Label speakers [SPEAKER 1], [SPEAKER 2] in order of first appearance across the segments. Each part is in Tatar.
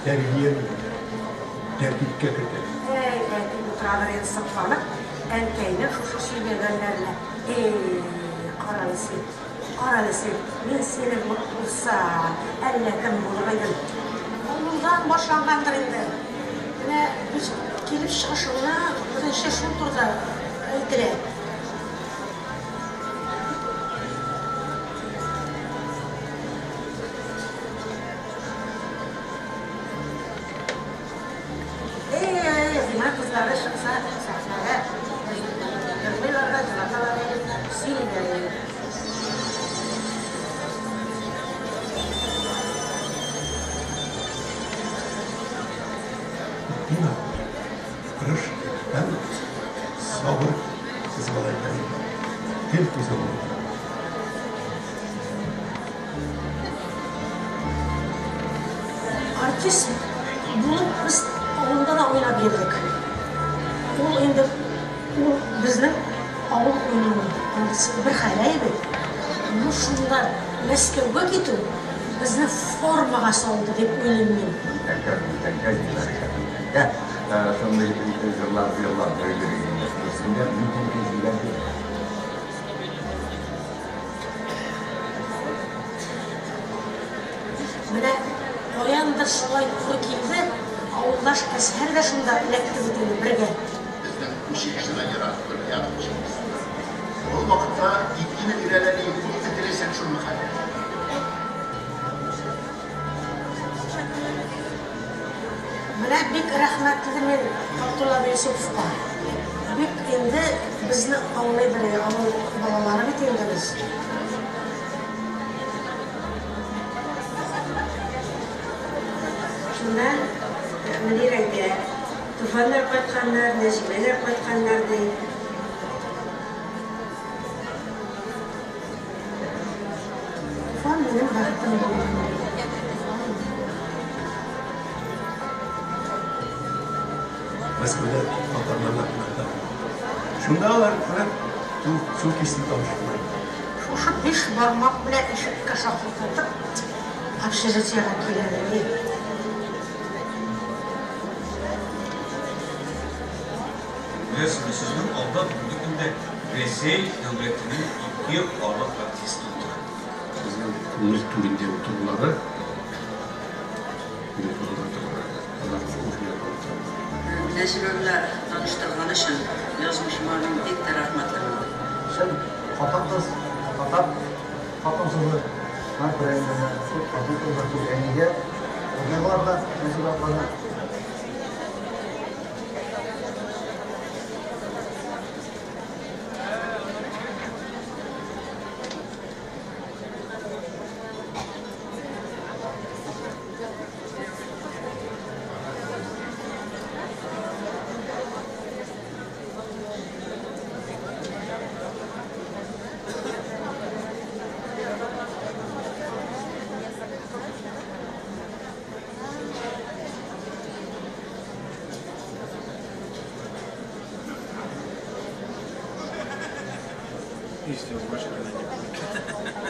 [SPEAKER 1] Тәрбияли, тәртипкә кертә.
[SPEAKER 2] Әй, әти утырадыр инде сокланып, әнкәйнең шушы сөйләгәннәренә. Эй, карале син, карале син, мин синең булса, әллә кем булыр идем. Авылдан башлангандыр инде. Менә без килеп чыгышымны беренче шул турыда әйтелә. Эй, зина кызлары чыкса сәхнәгә, җырлыйлар да, җырлаталар да, сөйлиләр.
[SPEAKER 1] Дина, тырыш һәм сабыр кыз бала икән. Гел түзем булган.
[SPEAKER 2] Артист булып без авылда да уйнап йөрдек. Ул инде ул безнең авыл уйнавы. Анысы бер хәл бит. Ну шунда Мәскәүгә китү безне формага салды дип уйлыйм мин.
[SPEAKER 3] Тәңкә, тәңкә, тәңкә. Шундый җырлар җырлап йөрде. Берсендә мин тәңкә җибәрдем.
[SPEAKER 2] Менә каяндыр шулай туры килде, авылдаш Әзһәр дә шунда эләкте бит инде бергә.
[SPEAKER 4] Безнең училищеда ерак түгел, театр училищесы. Ул вакытта ипине бирәләр, күпме теләсәң шул хәтле.
[SPEAKER 2] Менә бик рәхмәтле мин Габдулла Юсуповка. Бик инде безне аңлый белә, авыл балалары бит инде без.
[SPEAKER 5] Шуннан Мөнир әйтә, Туфаннар кайтканнар, Нәҗибәләр кайтканнар, ди.
[SPEAKER 2] Туфан минем бәхетем булды.
[SPEAKER 1] Мәскәүдә татарларда кунакта. Шунда алар менә шул кичне таныштылар.
[SPEAKER 2] Шушы биш бармак белән ишеккә шакылдатып, общежитиегә киләләр.
[SPEAKER 6] Беләсезме, сезнең алда бүгенге көндә Рәсәй дәүләтенең ике халык артисты утыра.
[SPEAKER 7] Безнең күңел түрендә утырулары, күңел түрендә утырулары, алар күңел утыра.
[SPEAKER 5] Нәҗибә белән таныштырган өчен язмышыма мин бик тә рәхмәтлемен.
[SPEAKER 8] Чын хатын-кыз, татар хатын-кызы һәр берәүнең күп хатын-кызлар күп әнигә үрнәк да Нәҗибә апаны.
[SPEAKER 9] Если больше она не будет.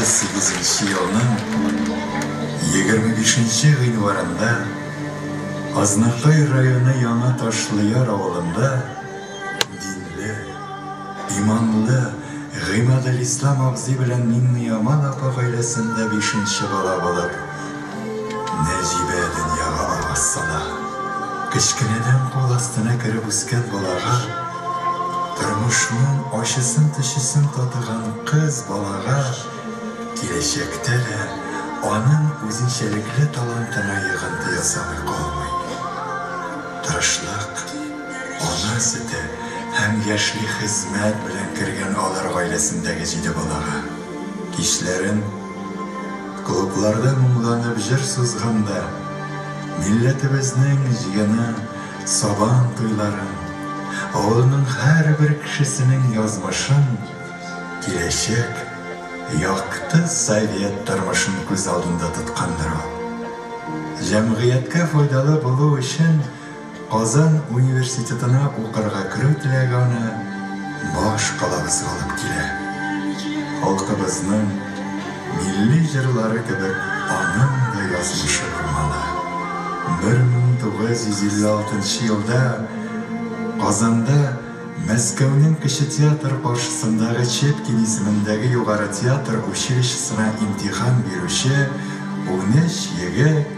[SPEAKER 10] 1938 елның 25 нче гыйнварында Азнакай районы Яңа Ташлыяр авылында динле, иманлы Гыймаделислам абзый белән Миңнеямал апа гаиләсендә бишенче бала булып Нәҗибә дөньяга аваз сала. Кечкенәдән кул астына кереп үскән балага, тормышның ачысын-төчесен татыган кыз балага киләчәктә дә аның үзенчәлекле талантына йогынты ясамый калмый. Тырышлык, ана сөте һәм яшьли хезмәт белән кергән алар гаиләсендәге җиде балага. Кичләрен Клубларда моңланып җыр сузганда, милләтебезнең җыены, Сабан туйларын, авылның һәрбер кешесенең язмышын, киләчәк, якты совет тормышын күз алдында тоткандыр ул. Җәмгыятькә файдалы булу өчен Казан университетына укырга керү теләге аны баш калабызга алып килә. Халкыбызның милли җырлары кебек аның да язмышы булмалы. 1956 елда Казанда Мәскәүнең Кече театр каршысындагы Чепкин исемендәге Югары театр училищесына имтихан бирүче 13 егет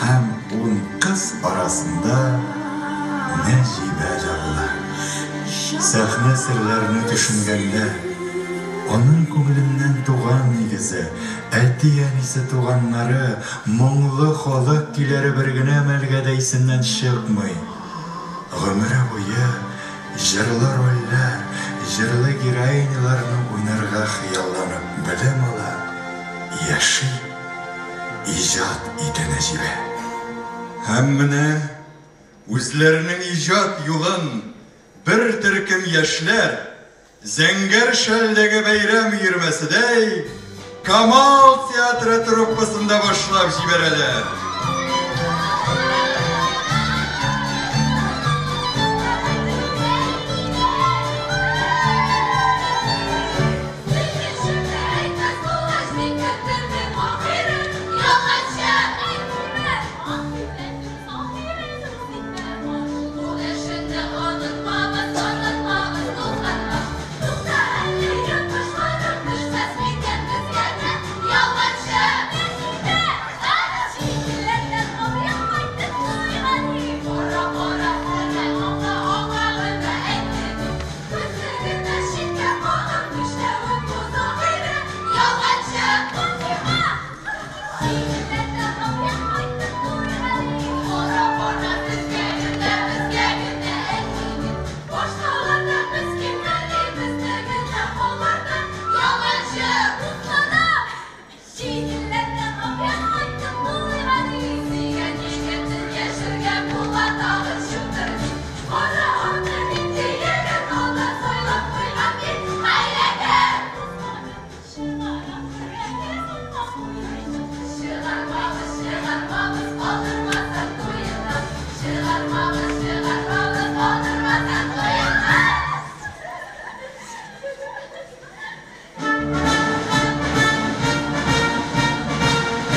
[SPEAKER 10] һәм ун кыз арасында Нәҗибә дә була. Сәхнә серләренә төшенгәндә, аның күңеленнән туган нигезе, әти-әнисе, туганнары, моңлы халык көйләре бер генә мәлгә дә исеннән чыкмый. Гомере буе җырлы рольләр, җырлы героиняларны уйнарга хыялланып белем ала, яши. Иҗат итә Нәҗибә.
[SPEAKER 11] Һәм менә үзләренең иҗат юлын бер төркем яшьләр, Зәңгәр шәлдәге бәйрәм өермәседәй, Камал театры труппасында башлап җибәрәләр.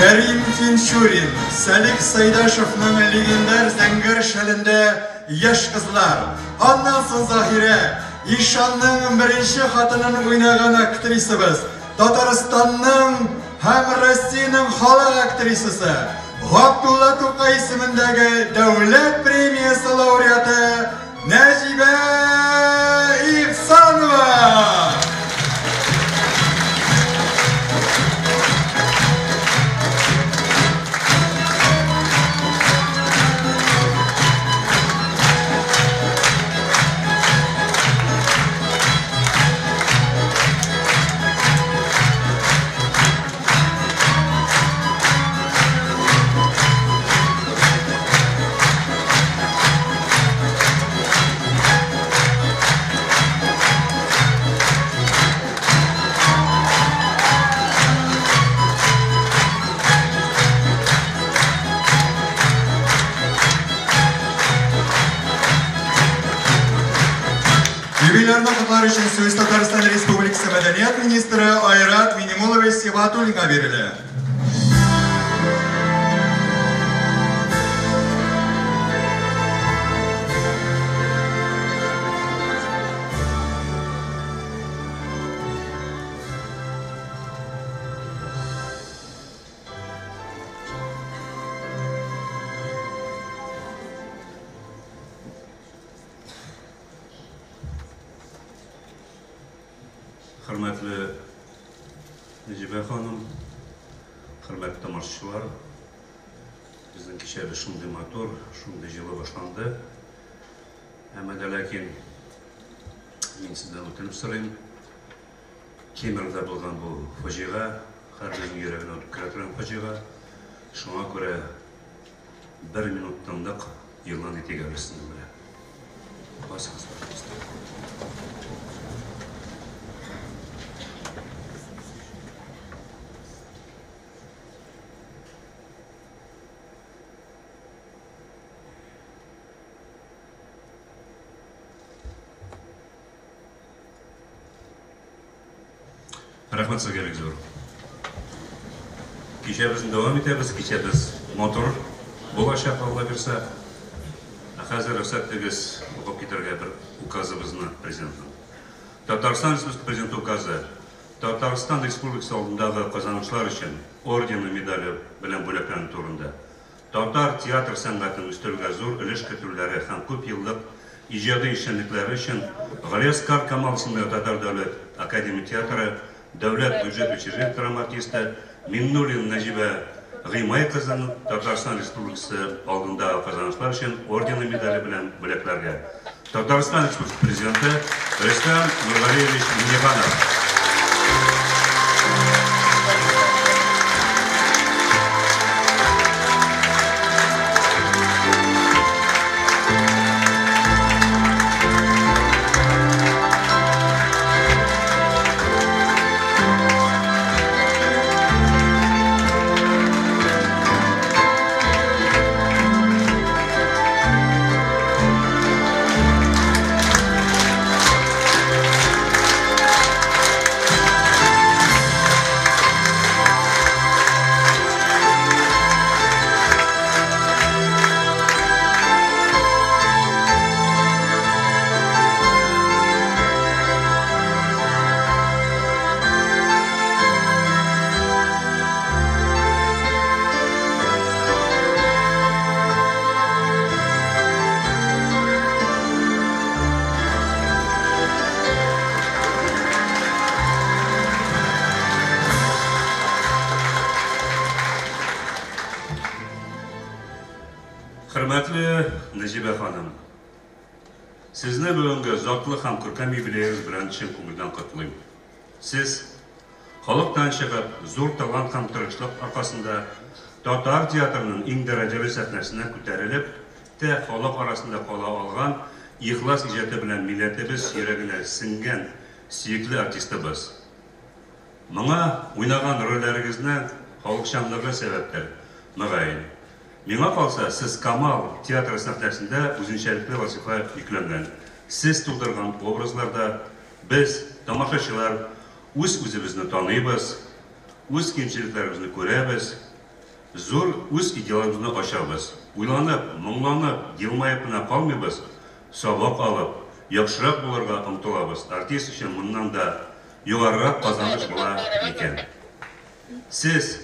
[SPEAKER 11] Кәрим Тинчурин, Сәлих Сәйдәшевның легендар Зәңгәр шәлендә яшь кызлар, аннан соң Заһирә, Ишанның беренче хатынын уйнаган актрисабыз, Татарстанның һәм Россиянең халык актрисасы, Габдулла Тукай исемендәге Дәүләт премиясе лауреаты Нәҗибә Ихсанова! Юбилярны котлар өчен сүз Татарстан Республикасы мәдәният министры Айрат Миннемуллович Сибгатуллинга бирелә.
[SPEAKER 6] Хөрмәтле Нәҗибә ханым, хөрмәтле тамашачылар, безнең кичәбез шундый матур, шундый җылы башланды. Әмма дә ләкин мин сездән үтенеп сорыйм. Кемеровда булган бу фаҗига, һәрберебезнең йөрәгенә үтеп керә торган фаҗига. Шуңа күрә бер минут тынлык игълан итик әле сезнең белән. Басыгыз, пожалуйста. Рәхмәт сезгә бик зур. Кичәбезне дәвам итәбез. Кичәбез матур булачак, Алла бирсә. Ә хәзер рөхсәт итегез укып китәргә бер указыбызны президентның. Татарстан Республикасы Президенты указы. Татарстан Республикасы алдындагы казанышлар өчен ордены медале белән бүләкләнү турында. Татар театр сәнгатен үстерүгә зур өлеш кертүләре һәм күп еллык иҗади эшчәнлекләре өчен Галиәсгар Камал исемендәге Татар дәүләт академия театры дәүләт бюджет учреждение драма артисты Миңнуллина Нәҗибә Гыймай кызын Татарстан Республикасы алдындагы казанышлар өчен ордены медале белән бүләкләргә Татарстан Республикасы Президенты Рөстәм Нургалиевич Миңнеханов. Хөрмәтле Нәҗибә ханым, сезне бүгенге затлы һәм күркәм юбилеегыз белән чын күңелдән котлыйм. Сез, халыктан чыгып, зур талант һәм тырышлык аркасында татар театрының иң дәрәҗәле сәхнәсенә күтәрелеп тә халык арасында кала алган ихлас иҗаты белән милләтебез йөрәгенә сеңгән сөекле артистыбыз. Моңа уйнаган рольләрегезнең халыкчанлыгы сәбәптер, мөгаен. Миңа калса, сез Камал театры сәхнәсендә үзенчәлекле вазифа йөкләнгән. Сез тудырган образларда без, тамашачылар, үз-үзебезне таныйбыз, үз кимчелекләребезне күрәбез, зур үз идеалыбызны ачабыз. Уйланып, моңланып, елмаеп кына калмыйбыз, сабак алып, яхшырак булырга омтылабыз. Артист өчен моннан да югарырак казаныш була микән? Сез,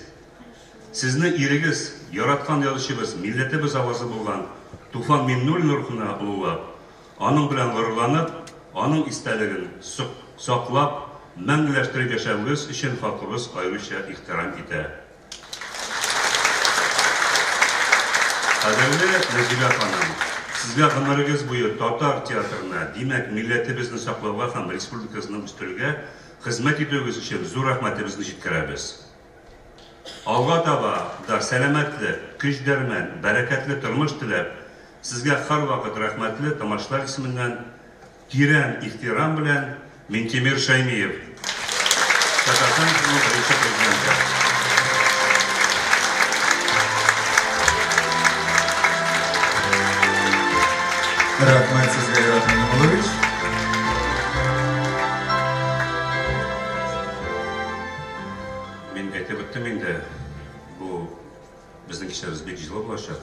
[SPEAKER 6] Сезне ирегез, яраткан язучыбыз, милләтебез авазы булган Туфан Миңнуллин рухына олылап, аның белән горурланып, аның истәлеген саклап, мәңгеләштереп яшәвегез өчен халкыбыз аеруча ихтирам итә. Кадерле Нәҗибә ханым, сезгә гомерегез буе татар театрына, димәк, милләтебезне саклауга һәм республикабызны үстерүгә хезмәт итүегез өчен зур рәхмәтебезне җиткерәбез. Алга таба да сәламәтлек, көч-дәрмән, бәрәкәтле тормыш теләп, сезгә һәрвакыт рәхмәтле тамашачылар исеменнән тирән ихтирам белән Минтимер Шәймиев, Татарстан Республикасының беренче Президенты.
[SPEAKER 11] Рәхмәт сезгә, Айрат Миңнемуллович.
[SPEAKER 6] әйттем инде, бу безнең кичәбез бик җылы булачак.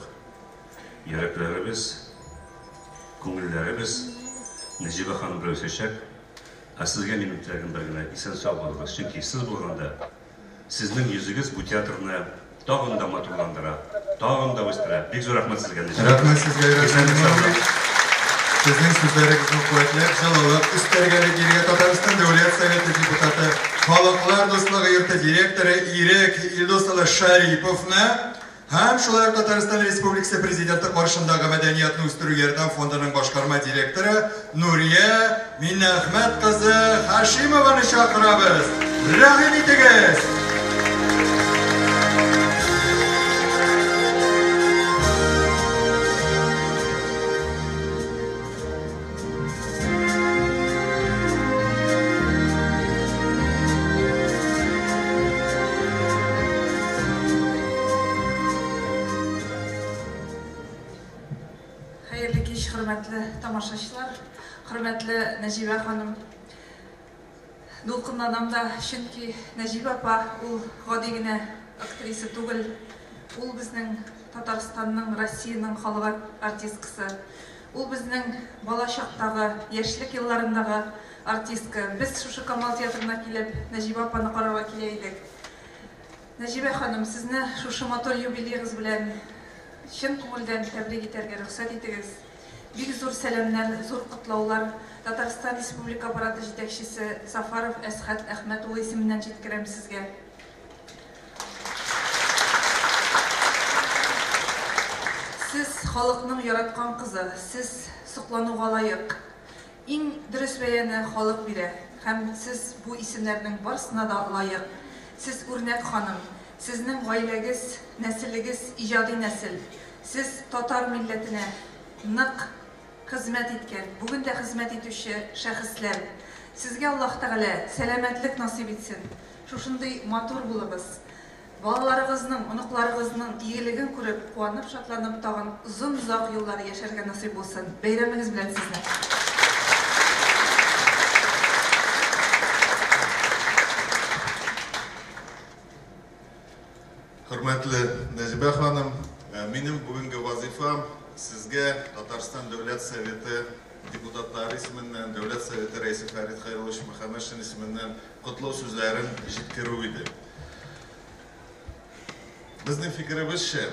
[SPEAKER 6] Йөрәкләребез, күңелләребез Нәҗибә ханым белән үсәчәк. Ә сезгә минем теләгем бер генә, исән-сау булыгыз. Чөнки сез булганда, сезнең йөзегез бу театрны тагын да матурландыра, тагын да үстерә. Бик зур рәхмәт сезгә, Нәҗибә.
[SPEAKER 11] Рәхмәт сезгә, Айрат Миңнуллович. Сезнең сүзләрегезне куәтләп, җылылык өстәргә дип бирегә Татарстан Дәүләт Советы депутаты, Халыклар дуслыгы йорты директоры Ирек Илдус улы Шариповны һәм шулай ук Татарстан Республикасы Президенты каршындагы Мәдәниятне үстерү ярдәм фондының башкарма директоры Нурия Миннәхмәт кызы Хашимованы чакырабыз. Рәхим итегез!
[SPEAKER 12] Хәерле кич, хөрмәтле тамашачылар, хөрмәтле Нәҗибә ханым. Дулкынланам да, чөнки Нәҗибә апа ул гади генә актриса түгел, ул безнең Татарстанның, Россиянең халык артисткасы. Ул безнең бала чактагы, яшьлек елларындагы артистка. Без шушы Камал театрына килеп, Нәҗибә апаны карарга килә идек. Нәҗибә ханым, сезне шушы матур юбилеегыз белән чын күңелдән тәбрик итәргә рөхсәт итегез. Бик зур сәламнәр, зур котлаулар Татарстан Республика аппараты җитәкчесе Сафаров Әсхәт Әхмәт улы исеменнән җиткерәм сезгә. Сез халыкның яраткан кызы, сез соклануга лаек. Иң дөрес бәяне халык бирә һәм сез бу исемнәрнең барысына да лаек. Сез үрнәк ханым. Сезнең гаиләгез, нәселегез иҗади нәсел. Сез татар милләтенә нык хезмәт иткән, бүген дә хезмәт итүче шәхесләр. Сезгә Аллаһ Тәгалә сәламәтлек насыйп итсен. Шушындый матур булыгыз. Балаларыгызның, оныкларыгызның игелеген күреп, куанып, шатланып тагын озын-озак еллар яшәргә насыйп булсын. Бәйрәмегез белән сезне!
[SPEAKER 13] Хөрмәтле Нәҗибә ханым, минем бүгенге вазыйфам сезгә Татарстан Дәүләт Советы депутатлары исеменнән, Дәүләт Советы Рәисе Фәрит Хәйруллович Мөхәммәтшин исеменнән котлау сүзләрен җиткерү иде. Безнең фикеребезчә,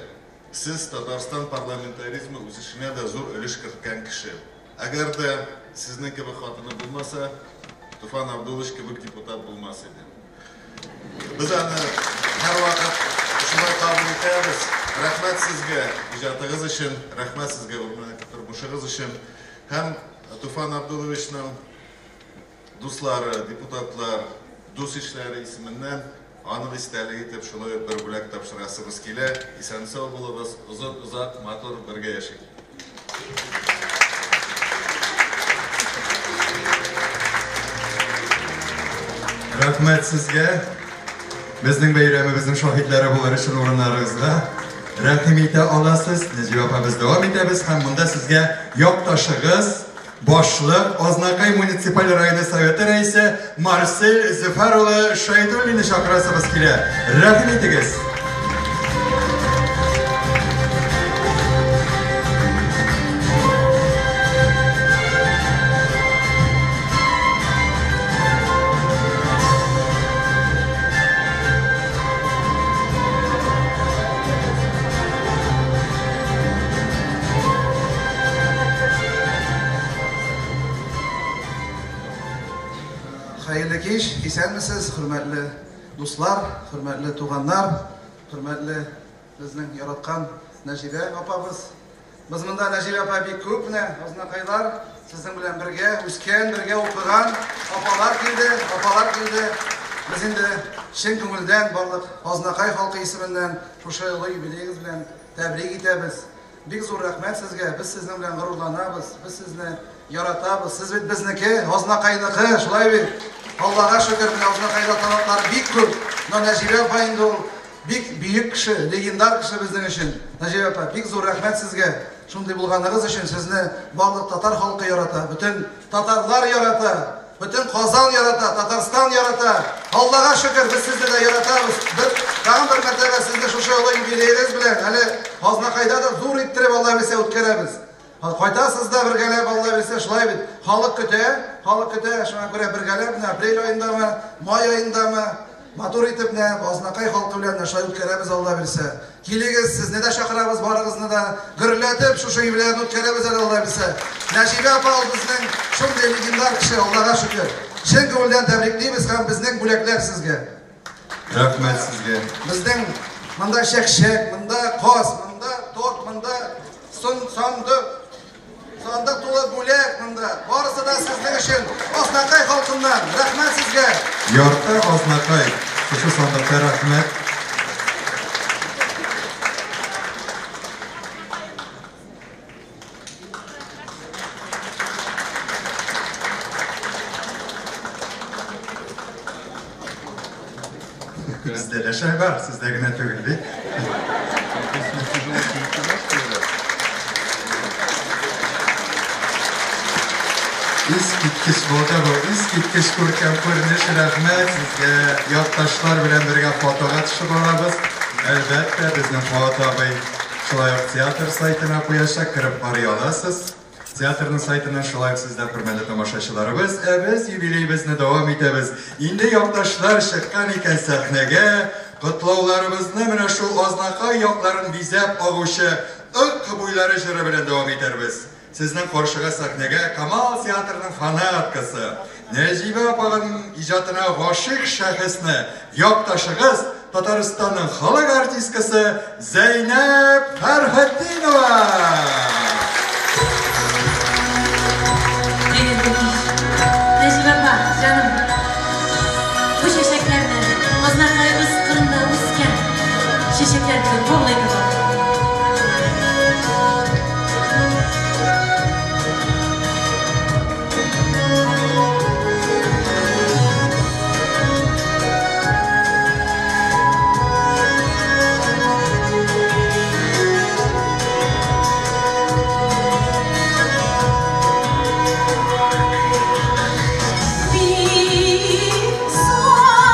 [SPEAKER 13] сез Татарстан парламентаризмы үсешенә дә зур өлеш керткән кеше. Әгәр дә сезнең кебек хатыны булмаса, Туфан Абдуллович кебек депутат булмас иде. Без аны һәрвакыт шулай кабул итәбез. Рәхмәт сезгә иҗатыгыз өчен, рәхмәт сезгә тормышыгыз өчен. Һәм Туфан Абдулловичның дуслары, депутатлар, дус-ишләре исеменнән аның истәлеге итеп шулай ук бер бүләк тапшырасыбыз килә. Исән-сау булыгыз, озын-озак, матур бергә яшик.
[SPEAKER 11] Рәхмәт сезгә. Безнең бәйрәмебезнең шаһитләре булыр өчен урыннарыгызга рәхим итә аласыз. Нәҗибә апа, без дәвам итәбез һәм монда сезгә якташыгыз, Башлык, Азнакай муниципаль районы Советы рәисе Марсель Зөфәр улы Шәйдуллинны чакырасыбыз килә. Рәхим итегез!
[SPEAKER 8] Хәерле кич, исәнмесез, хөрмәтле дуслар, хөрмәтле туганнар, хөрмәтле безнең яраткан Нәҗибә апабыз. Без монда Нәҗибә апа бик күп менә, азнакайлар, сезнең белән бергә үскән, бергә укыган апалар килде, апалар килде. Без инде чын күңелдән барлык Азнакай халкы исеменнән шушы олы юбилеегыз белән тәбрик итәбез. Бик зур рәхмәт сезгә, без сезнең белән горурланабыз, без сезне яратабыз. Сез бит безнеке, Азнакайныкы, шулай бит? Аллага шөкер, менә Азнакайда талантлар бик күп. Но Нәҗибә апа инде ул бик бөек кеше, легендар кеше безнең өчен. Нәҗибә апа, бик зур рәхмәт сезгә шундый булганыгыз өчен. Сезне барлык татар халкы ярата, бөтен татарлар ярата, бөтен Казан ярата, Татарстан ярата. Аллага шөкер, без сезне дә яратабыз. Бер Тагын бер мәртәбә сезне шушы олы юбилеегыз белән әле Азнакайда да зур иттереп Алла бирсә үткәрәбез. Кайтасыз да бергәләп Алла бирсә, шулай бит. Халык көтә, халык көтә. Шуңа күрә бергәләп менә апрель аендамы, май аендамы матур итеп менә Азнакай халкы белән менә шулай үткәрәбез Алла бирсә. Килегез, сезне дә чакырабыз, барыгызны да. Гөрләтеп шушы юбилейны үткәрәбез әле Алла бирсә. Нәҗибә апа ул безнең шундый легендар кеше, Аллага шөкер. Чын күңелдән тәбриклибез һәм безнең бүләкләр сезгә.
[SPEAKER 11] Рәхмәт сезгә.
[SPEAKER 8] Безнең монда чәкчәк, монда каз, монда торт, монда сандык, сандык тулы бүләк монда. Барысы да сезнең өчен. Азнакай халкыннан. Рәхмәт сезгә.
[SPEAKER 11] Ярты Азнакай. Шушы сандыкта рәхмәт. Бездә дә шәй бар, сездә генә түгел бит. Искиткеч булды бу, искиткеч күркәм күренеш. Рәхмәт сезгә. Якташлар белән бергә фотога төшеп алабыз. Әлбәттә, безнең Фоат абый шулай ук театр сайтына куячак, кереп карый аласыз. Театрның сайтыннан шулай ук сез дә, хөрмәтле тамашачыларыбыз, ә без юбилеебезне дәвам итәбез. Инде якташлар чыккан икән сәхнәгә, котлауларыбызны менә шул Азнакай якларын бизәп агучы Ык буйлары җыры белән дәвам итәрбез. Сезнең каршыга сәхнәгә Камал театрының фанаткасы, Нәҗибә апаның иҗатына гашыйк шәхесне, якташыгыз, Татарстанның халык артисткасы Зәйнәб Фәрхетдинова!
[SPEAKER 14] Хәерле кич. Нәҗибә апа, җаным. Бу чәчәкләрне Азнакаебыз кырында үскән чәчәкләр кебек кабул итеп ал. Бик сагындым.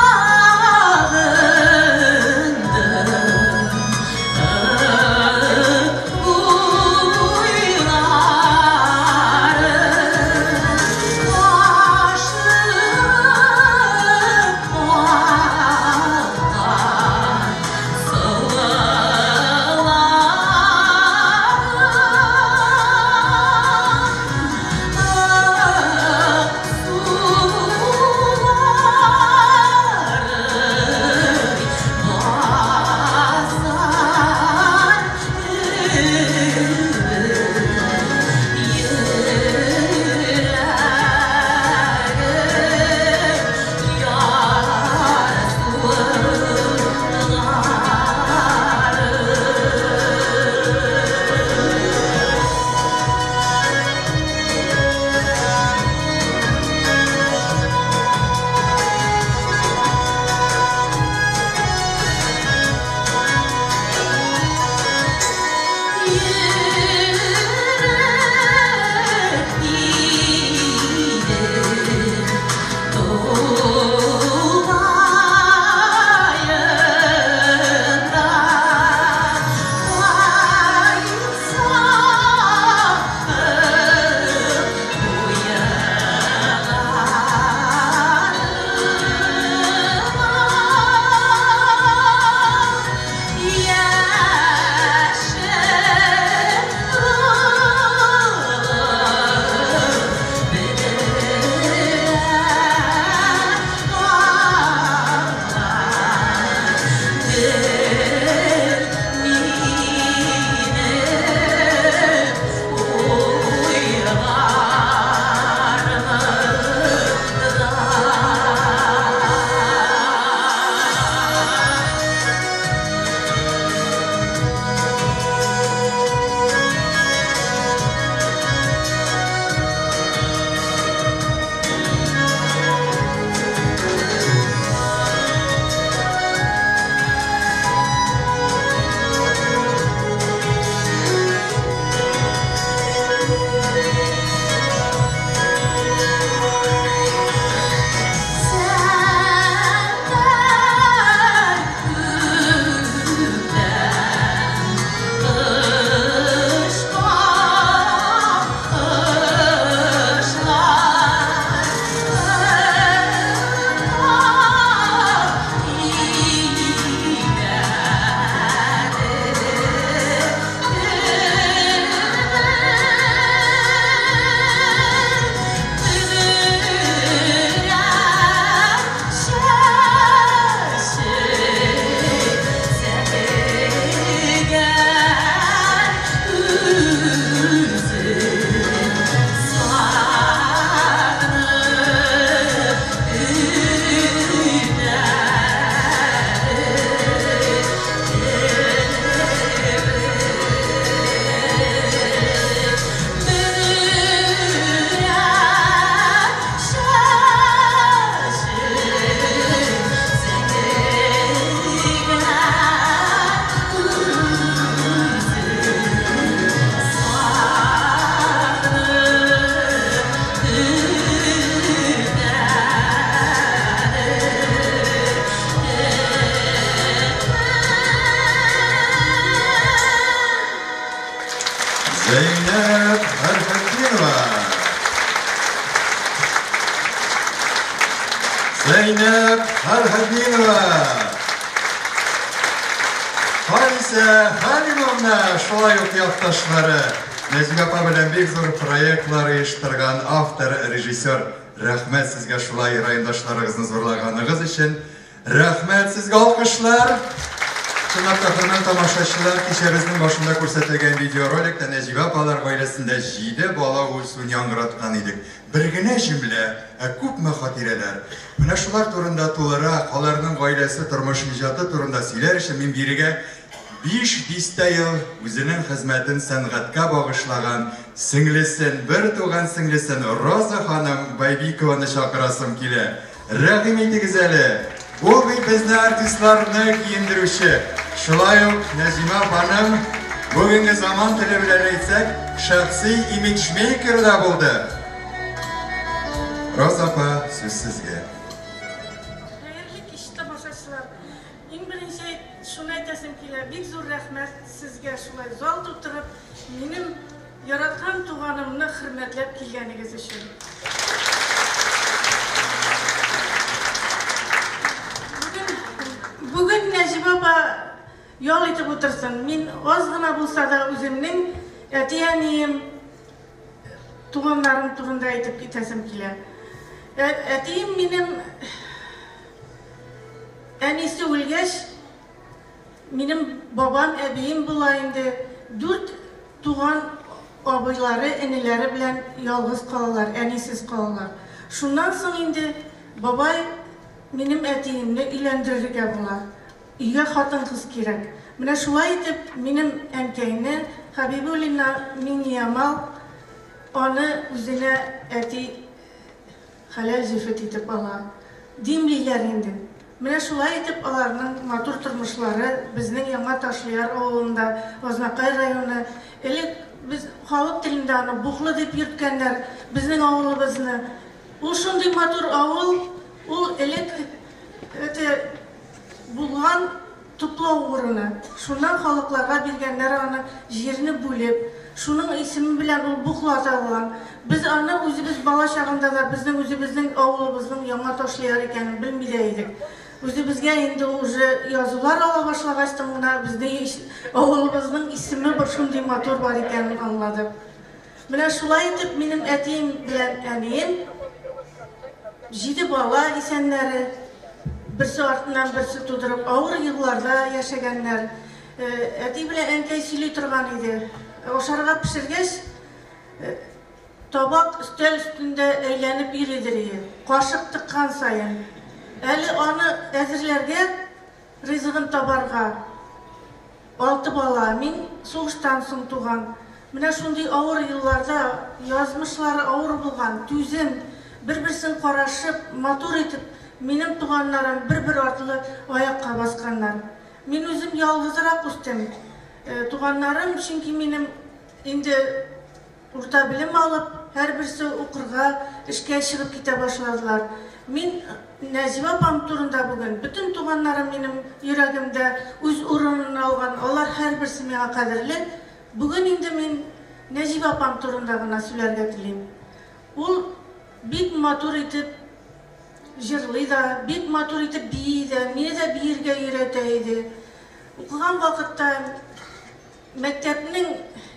[SPEAKER 11] Зәйнәб Фәрхетдинова. Халисә Хәлимовна, шулай ук якташлары. Нәҗибә апа белән бик зур проектлар оештырган автор, режиссер. Рәхмәт сезгә шулай райондашларыгызны зурлаганыгыз өчен. Рәхмәт сезгә алкышлар. Чынлап та, хөрмәтле тамашачылар, кичәбезнең башында күрсәтелгән видеороликта Нәҗибә апалар гаиләсендә җиде бала үсүен яңгыраткан идек. Бер генә җөмлә, ә күпме хатирәләр. Менә шулар турында тулырак, аларның гаиләсе, тормыш иҗаты турында сөйләр өчен мин бирегә биш дистә ел үзенең хезмәтен сәнгатькә багышлаган сеңлесен, бертуган сеңлесен Роза ханым Байбикованы чакырасым килә. Рәхим итегез әле! Ул бит безне артистларны киендерүче. Шулай ук Нәҗимә апаның, бүгенге заман теле белән әйтсәк, шәхси имиджмейкеры да булды. Роза апа, сүз сезгә.
[SPEAKER 15] Хәерле кич, тамашачылар! Иң беренче шуны әйтәсем килә, бик зур рәхмәт сезгә шулай зал тутырып, минем Яраткан туганымны хөрмәтләп килгәнегез өчен. Бүген, бүген Нәҗибә апа ял итеп утырсын. Мин аз гына булса да үземнең әти-әнием, туганнарым турында әйтеп китәсем килә. Әтием минем әнисе үлгәч, Минем бабам, әбием була инде, дүрт туган абыйлары, энеләре белән ялгыз калалар, әнисез калалар. Шуннан соң инде бабай минем әтиемне өйләндерергә була. Өйгә хатын-кыз кирәк. Менә шулай итеп минем әнкәйне, Хәбибуллина Миңниямал, аны үзенә әти Хәләл җефет итеп ала. Димлиләр инде. Менә шулай итеп аларның матур тормышлары безнең Яңа Ташлыяр авылында, Азнакай районы, элек без халык телендә аны Бухлы дип йөрткәннәр, безнең авылыбызны. Ул шундый матур авыл, ул элек это булган Туплау урыны. Шуннан халыкларга биргәннәр аны, җирне бүлеп. Шуның исеме белән ул Бухла аталган. Без аны үзебез бала чагында да безнең үзебезнең авылыбызның Яңа Ташлыяр икәнен белми дә идек. Үзебезгә инде уже язулар ала башлагачтын гына безнең авылыбызның исеме шундый матур бар икәнен аңладык. Менә шулай итеп минем әтием белән әнием җиде бала исәннәре, берсе артыннан берсе тудырып, авыр елларда яшәгәннәр. Әти белән әнкәй сөйли торган иде. Ашарга пешергәч, табак өстәл өстендә әйләнеп йөридер ие, кашык тыккан саен. Әле аны әзерләргә, ризыгын табарга. Алты бала, мин сугыштан соң туган. Менә шундый авыр елларда, язмышлары авыр булган, түзем, бер-берсен карашып, матур итеп, минем туганнарым бер-бер артлы аякка басканнар. Мин үзем ялгызрак үстем. Туганнарым, чөнки минем инде Урта белем алып, һәрберсе укырга, эшкә чыгып китә башладылар. Мин Нәҗибә апам турында бүген, бөтен туганнарым минем йөрәгемдә үз урынын алган, алар һәрберсе миңа кадерле. Бүген инде мин Нәҗибә апам турында гына сөйләргә телим. Ул бик матур итеп җырлый да, бик матур итеп бии дә, мине дә биергә өйрәтә иде. Укыган вакытта Мәктәпнең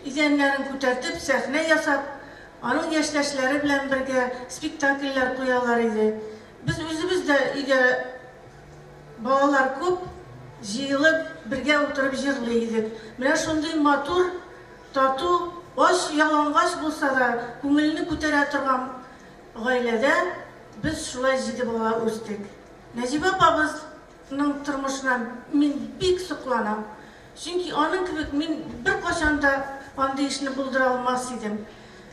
[SPEAKER 15] идәннәрен күтәртеп, сәхнә ясап, аның яшьтәшләре белән бергә спектакльләр куялар иде. Без үзебез дә өйдә балалар күп, җыелып, бергә утырып җырлый идек. Менә шундый матур, тату, ач, ялангач булса да, күңелне күтәрә торган гаиләдә без шулай җиде бала үстек. Нәҗибә апабыз ның тормышына мин бик сокланам. Чөнки аның кебек мин беркайчан да андый эшне булдыра алмас идем.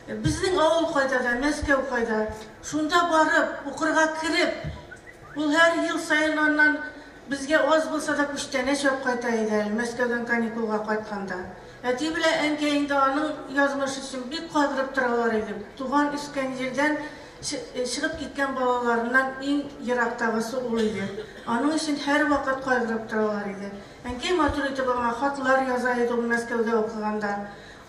[SPEAKER 15] Безнең авыл кайда да, Мәскәү кайда. Шунда барып, укырга кереп, ул һәр ел саен аннан безгә аз булса да күчтәнәч алып кайта иде әле, Мәскәүдән каникулга кайтканда. Әти белән әнкәй инде аның язмышы өчен бик кайгырып торалар иде. Туган-үскән җирдән чыгып киткән балаларыннан иң ерактагысы ул иде. Аның өчен һәрвакыт кайгырып торалар иде. Әнкәй матур итеп аңа хатлар яза иде ул Мәскәүдә укыганда.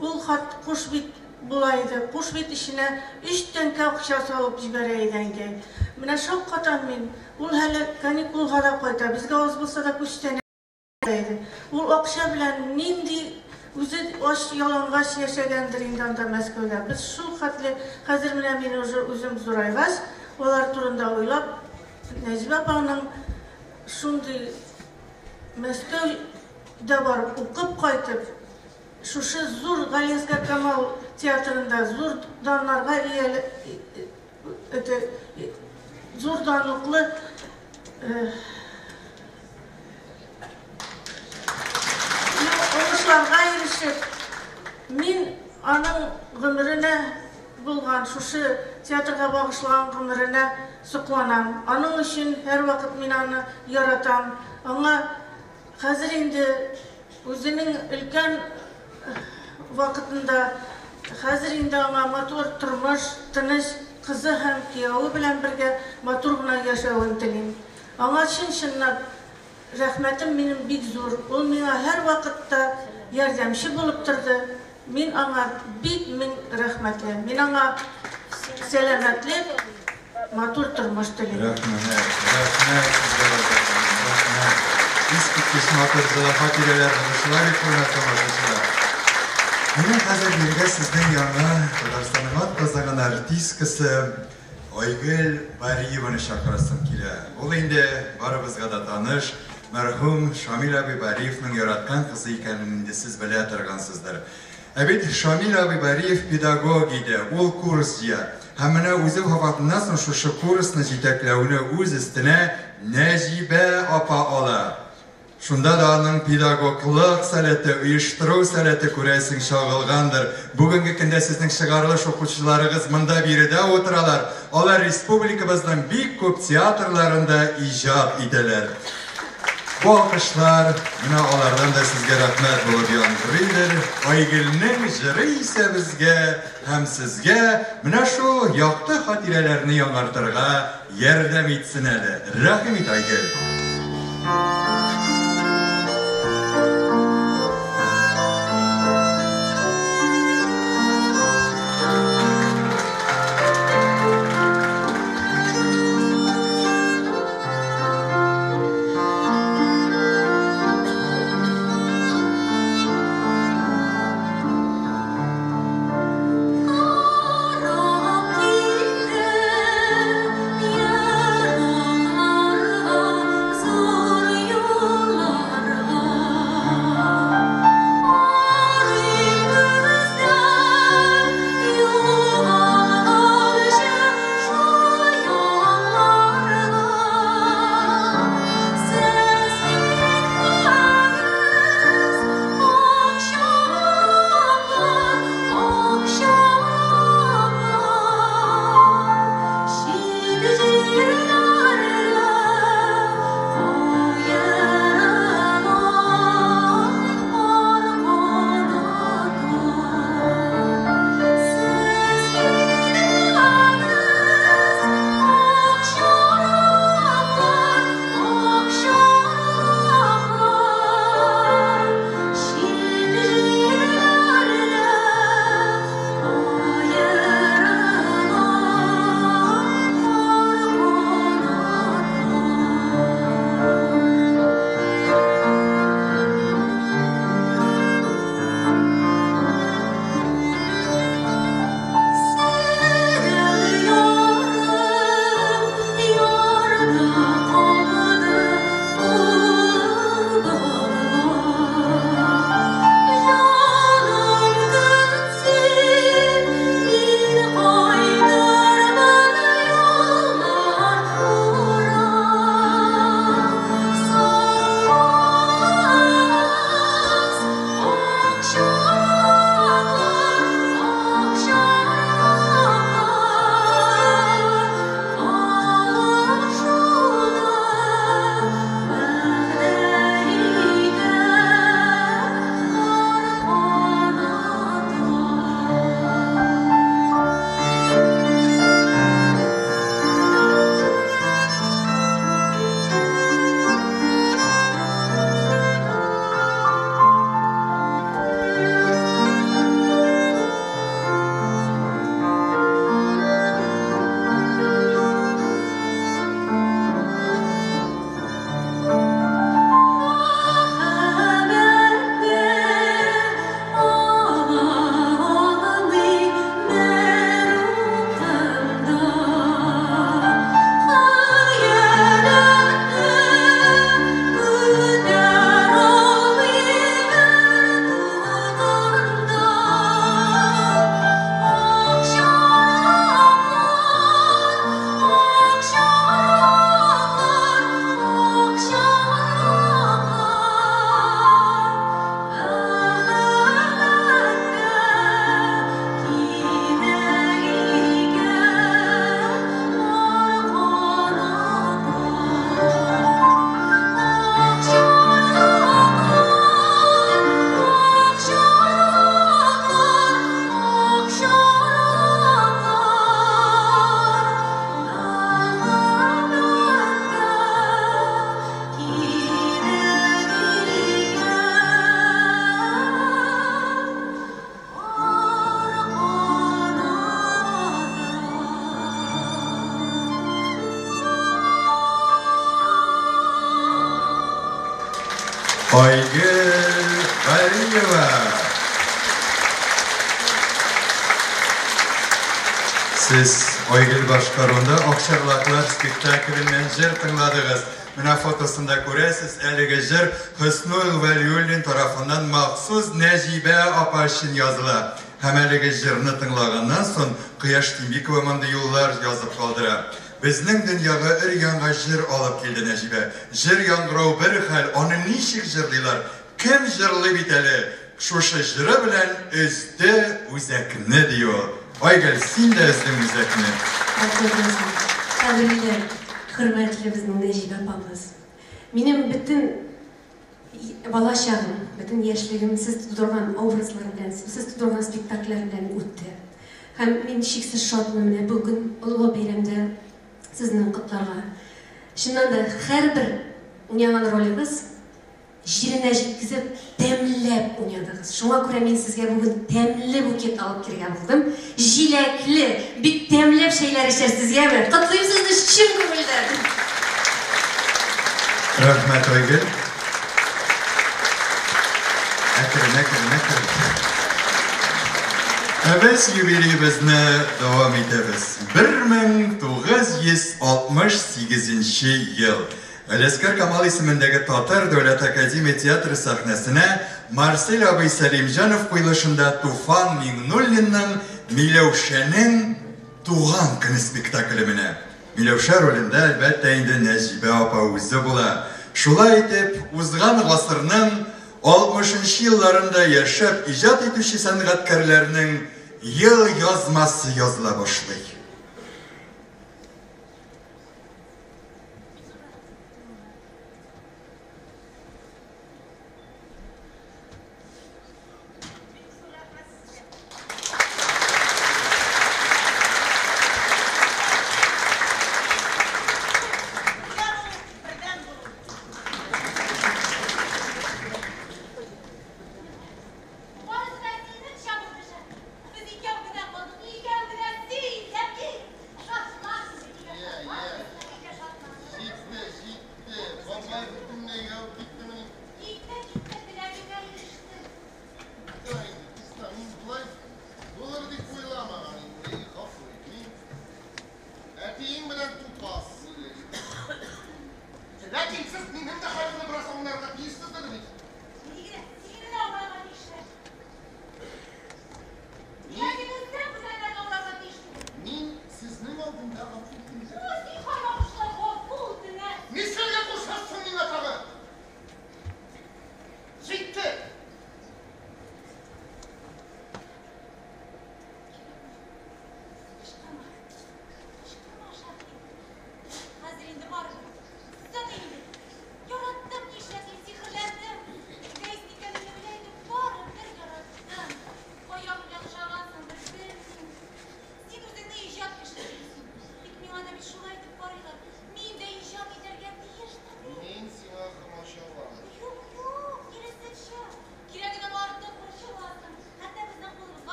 [SPEAKER 15] Ул хат кош бит. була иде. Куш бит эченә өч тәңкә акча салып җибәрә иде әнкәй. Менә шаккатам мин. Ул әле каникулга да кайта, безгә аз булса да күчтәнәч иде. Ул акча белән нинди үзе ач ялангач яшәгәндер инде анда Мәскәүдә. Без шул хәтле, хәзер менә мин уже үзем зурайгач, алар турында уйлап, Нәҗибә апаның шундый Мәскәүдә барып укып кайтып, шушы зур Галиәсгар Камал театрында зур даннарга ия, это, зур данлыклы уңышларга ирешеп, мин аның гомеренә булган шушы театрга багышлаган гомеренә сокланам. Аның өчен һәрвакыт мин аны яратам. Аңа хәзер инде үзенең өлкән вакытында, хәзер инде аңа матур тормыш, тыныч кызы һәм кияве белән бергә матур гына яшәвен телим. Аңа чын-чынлап рәхмәтем минем бик зур. Ул миңа һәрвакытта ярдәмче булып торды. Мин аңа бик мең рәхмәтле. Мин аңа сәламәтлек, матур тормыш телим.
[SPEAKER 11] Рәхмәт, рәхмәт сезгә, Роза ханым, рәхмәт. Искиткеч матур җылы хатирәләр булды шулай бит, хөрмәтле тамашачылар. Менә хәзер бирегә сезнең янга Татарстанның атказанган артисткасы Айгөл Бариеваны чакырасым килә. Ул инде барыбызга да таныш, мәрхүм Шамил абый Бариевның яраткан кызы икәнен инде сез белә торгансыздыр. Ә бит Шамил абый Бариев педагог иде, ул курс җыя. Һәм менә үзе вафатыннан соң шушы курсны җитәкләүне үз өстенә Нәҗибә апа ала. Шунда да аның педагоглык сәләте, оештыру сәләте, күрәсең, чагылгандыр. Бүгенге көндә сезнең чыгарылыш укучыларыгыз монда биредә утыралар, алар республикабызның бик күп театрларында иҗат итәләр. Бу алкышлар менә алардан да сезгә рәхмәт булып яңгырыйдыр. Айгөлнең җыры исә безгә һәм сезгә менә шул якты хатирәләрне яңартырга ярдәм итсен әле. Рәхим ит, Айгөл!
[SPEAKER 14] Карап киттем еракларга, зур юл.
[SPEAKER 11] Айгөл Галиева. Сез Айгөл башкаруында Акчарлаклар спектакленнән җыр тыңладыгыз. Менә фотосында күрәсез, әлеге җыр Хөснул Вәлиуллин тарафыннан махсус Нәҗибә апа өчен языла. Һәм әлеге җырны тыңлаганнан соң Кояш Тимбикова мондый юллар язып калдыра. Безнең дөньяга өр-яңа җыр алып килде Нәҗибә. Җыр яңгырау бер хәл, аны ничек җырлыйлар, кем җырлый бит әле, шушы җыры белән өзде үзәкне, ди ул. Айгөл, син дә өздең үзәкне.
[SPEAKER 14] Рәхмәт, кадерле, хөрмәтле безнең Нәҗибә апабыз. Минем бөтен бала чагым, бөтен яшьлегем сез тудырган образлар белән, сез тудырган спектакльләр белән үтте. Һәм мин чиксез шатмын менә бүген олы бәйрәмдә сезне котларга. Чыннан да, һәрбер уйнаган ролегез җиренә җиткезеп, тәмләп уйнадыгыз. Шуңа күрә мин сезгә бүген тәмле букет алып килергә булдым. Җиләкле, бик тәмләп чәйләр эчәрсез, яме? Котлыйм сезне чын күңелдән.
[SPEAKER 11] Рәхмәт, Айгөл. Әкрен, әкрен, әкрен. Ә без юбилеебызны дәвам итәбез. 1968 ел. Галиәсгар Камал исемендәге Татар дәүләт академия театры сәхнәсенә Марсель абый Сәлимҗанов куелышында Туфан Миңнуллинның Миләүшәнең туган көне спектакле менә. Миләүшә ролендә, әлбәттә инде, Нәҗибә апа үзе була. Шулай итеп, узган гасырның 60 нчы елларында яшәп иҗат итүче сәнгатькәрләрнең ел язмасы языла башлый.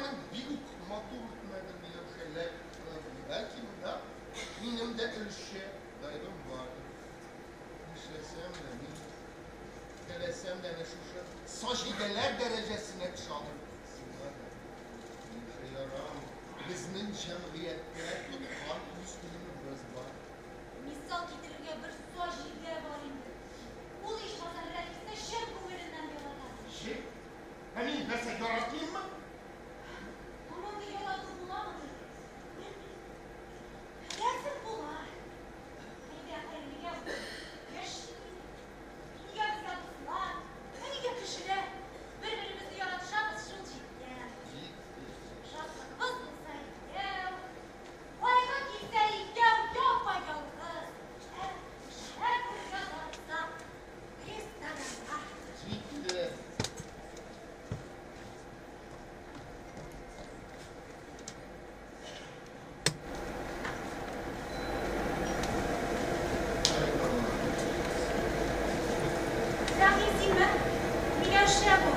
[SPEAKER 4] Туйларың бик үк матур үтмәде, Миләүшә, бәлки монда минем дә өлешчә гаебем бардыр. Нишләсәм дә мин, теләсәм дә әнә шушы Саҗидәләр дәрәҗәсенә төшә алмыйм. Сиңа да, Миләүшә, ярамый. Безнең җәмгыятьтә тоткан үз урыныбыз бар.
[SPEAKER 16] Мисал китерергә бер Саҗидә бар инде. Ул ичмаса Рәфисне чын күңеленнән ярата.
[SPEAKER 4] Чын? Ә мин нәрсә, яратмыйммы?
[SPEAKER 16] Ә мондый ярату буламыни? Күрәсең, була. Әйдә, хәерлегә яшик. Нигә безгә дуслар? Ә нигә кешеләр? Бер-беребезне яратышабыз, шул җиткән. Шатлыгыбыз булса икәү, кайгы килсә икәү, япа-ялгыз. Ә эшләр күрергә барсак, ресторанга.
[SPEAKER 4] Җитте.
[SPEAKER 16] Рәхим, синме? Миләүшә бу.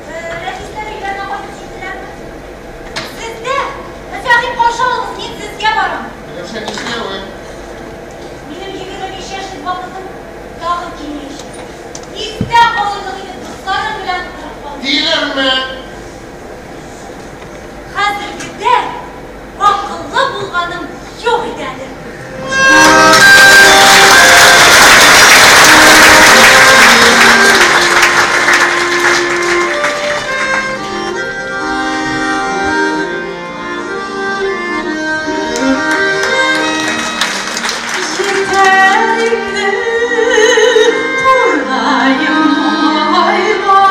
[SPEAKER 16] Рәфисләр өйләренә кайтып җиттеләрме? Сездә! Фәхим, каршы алыгыз, мин сезгә барам.
[SPEAKER 4] Миләүшә, нишләвең?
[SPEAKER 16] Минем 25 яшьлек вакытым тагын килмәячәк. Истә калырлык итеп дусларым белән утырып калдым.
[SPEAKER 4] Диләрме?
[SPEAKER 16] Хәзергедә акыллы булганым юк иде әле.
[SPEAKER 17] Җитәр инде, тургаем, моңайма.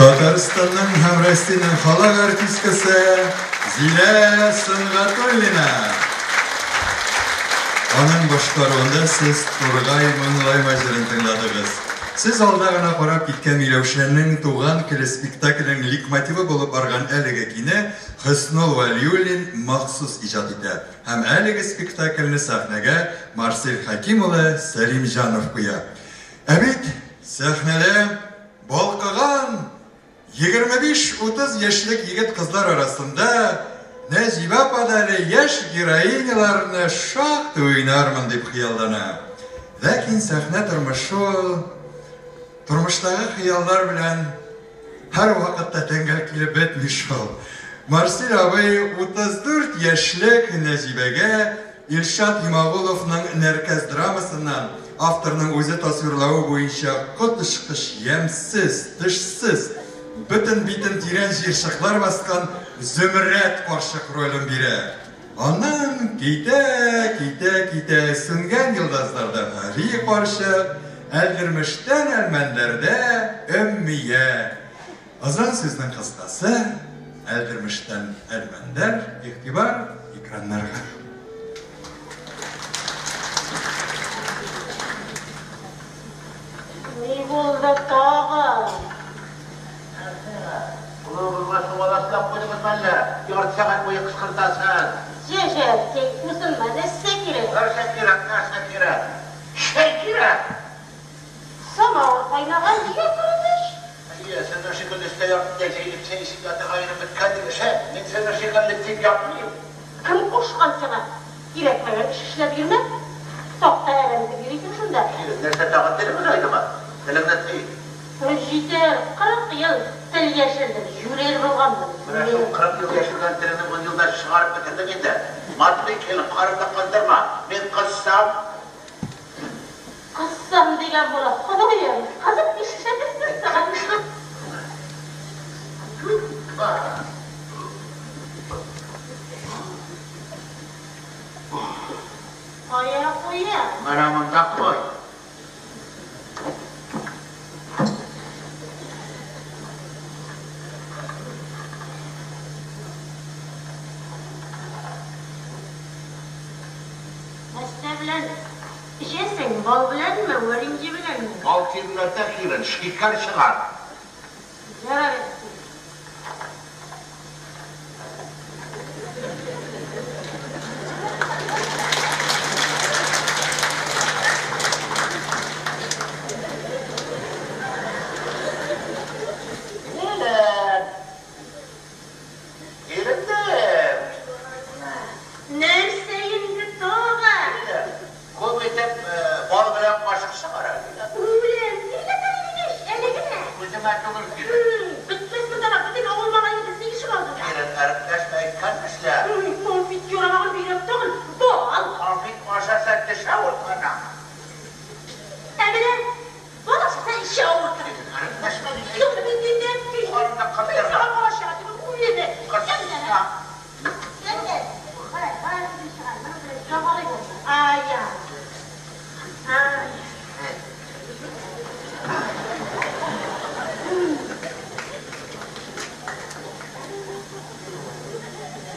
[SPEAKER 11] Татарстанның һәм Россиянең халык артисткасы Зилә Сөнгатуллина. Аның башкаруында сез Тургай моңлайма җырын тыңладыгыз. Сез алда гына карап киткән Миләүшәнең Туган көне спектакленең лейтмотивы булып барган әлеге көйне Хөснул Вәлиуллин махсус иҗат итә. Һәм әлеге спектакльне сәхнәгә Марсель Хәким улы Сәлимҗанов куя. Ә бит сәхнәдә балкыган 25-30 яшьлек егет-кызлар арасында Нәҗибә апа да әле яшь героиняларны шактый уйнармын дип хыяллана. Ләкин сәхнә тормышы ул тормыштагы хыяллар белән һәрвакытта тәңгәл килеп бетми шул. Марсель абый 34 яшьлек Нәҗибәгә Илшат Йомагуловның Нәркәс драмасыннан авторның үзе тасвирлавы буенча коточкыч ямьсез, тешсез, бөтен битен тирән җыерчыклар баскан Зөмрәт карчык ролен бирә. Аннан китә, китә, китә, Сүнгән йолдызларда Гали карчык, Әлдермештән Әлмәндәрдә Өммия. Озын сүзнең кыскасы, Әлдермештән Әлмәндәр, игътибар экраннарга.
[SPEAKER 15] Ни булды тагын?
[SPEAKER 18] Клубыңа сумаласлап куйдыгызмы әллә? Ярты сәгать буе кычкыртасыз.
[SPEAKER 15] Җәҗәп, узынма, нәрсә кирәк?
[SPEAKER 18] Нәрсә кирәк, нәрсә кирәк? Чәй кирәк!
[SPEAKER 15] Самавыр кайнаган, нигә торып эч?
[SPEAKER 18] Әйе, сезнең шикелле өстәл артында җәелеп чәй эчеп ятырга ирем беткәндер эше. Мин сезнең шикелле тик ятмыйм.
[SPEAKER 15] Кем кушкан сиңа? Кирәкмәгән эш эшләп йөрмә. Такта әрәм итеп йөрисең шунда.
[SPEAKER 18] Килен, нәрсә тагын телем озайдымы? Телеңне тый.
[SPEAKER 15] Җитәр, 40 ел тел яшердем, җүләр булганмын.
[SPEAKER 18] Менә шул 40 ел яшергән телеңне ун елда чыгарып бетердең инде. Матли, килен, карынны кыздырма. Мин кызсам.
[SPEAKER 15] Кызсам дигән була, Ходаем, кызып нишләтәсең саган? Кая куям?
[SPEAKER 18] Менә монда куй.
[SPEAKER 15] Нәрсә белән Эчәсең, бал беләнме, вәринҗе беләнме?
[SPEAKER 18] Бал тирләтә, килен, шикәр чыгар.
[SPEAKER 15] Ярар, әткәй.
[SPEAKER 18] Килен! Ирендем!
[SPEAKER 15] Нәрсә инде тагын?
[SPEAKER 18] Күп итеп бал белән кашык чыгар әле.
[SPEAKER 15] Үләм, тирләтәм инде, әле генә.
[SPEAKER 18] Үземә түгел, килен.
[SPEAKER 15] Бетмәс монда да, бөтен авыл малае безнең ишек алдында.
[SPEAKER 18] Килен, әрепләшмә, әйткән эшлә.
[SPEAKER 15] Конфет ярамаган бигрәк тагын, бал.
[SPEAKER 18] Конфет ашаса теше авырткан.
[SPEAKER 15] Ә менә бал ашаса эче авырта.
[SPEAKER 18] Килен, әрепләшмә дип
[SPEAKER 15] Юк, мин нинди
[SPEAKER 18] Карынны кыздырма.
[SPEAKER 15] Сиңа бал ашарга түгел, үлеме.
[SPEAKER 18] Кызса.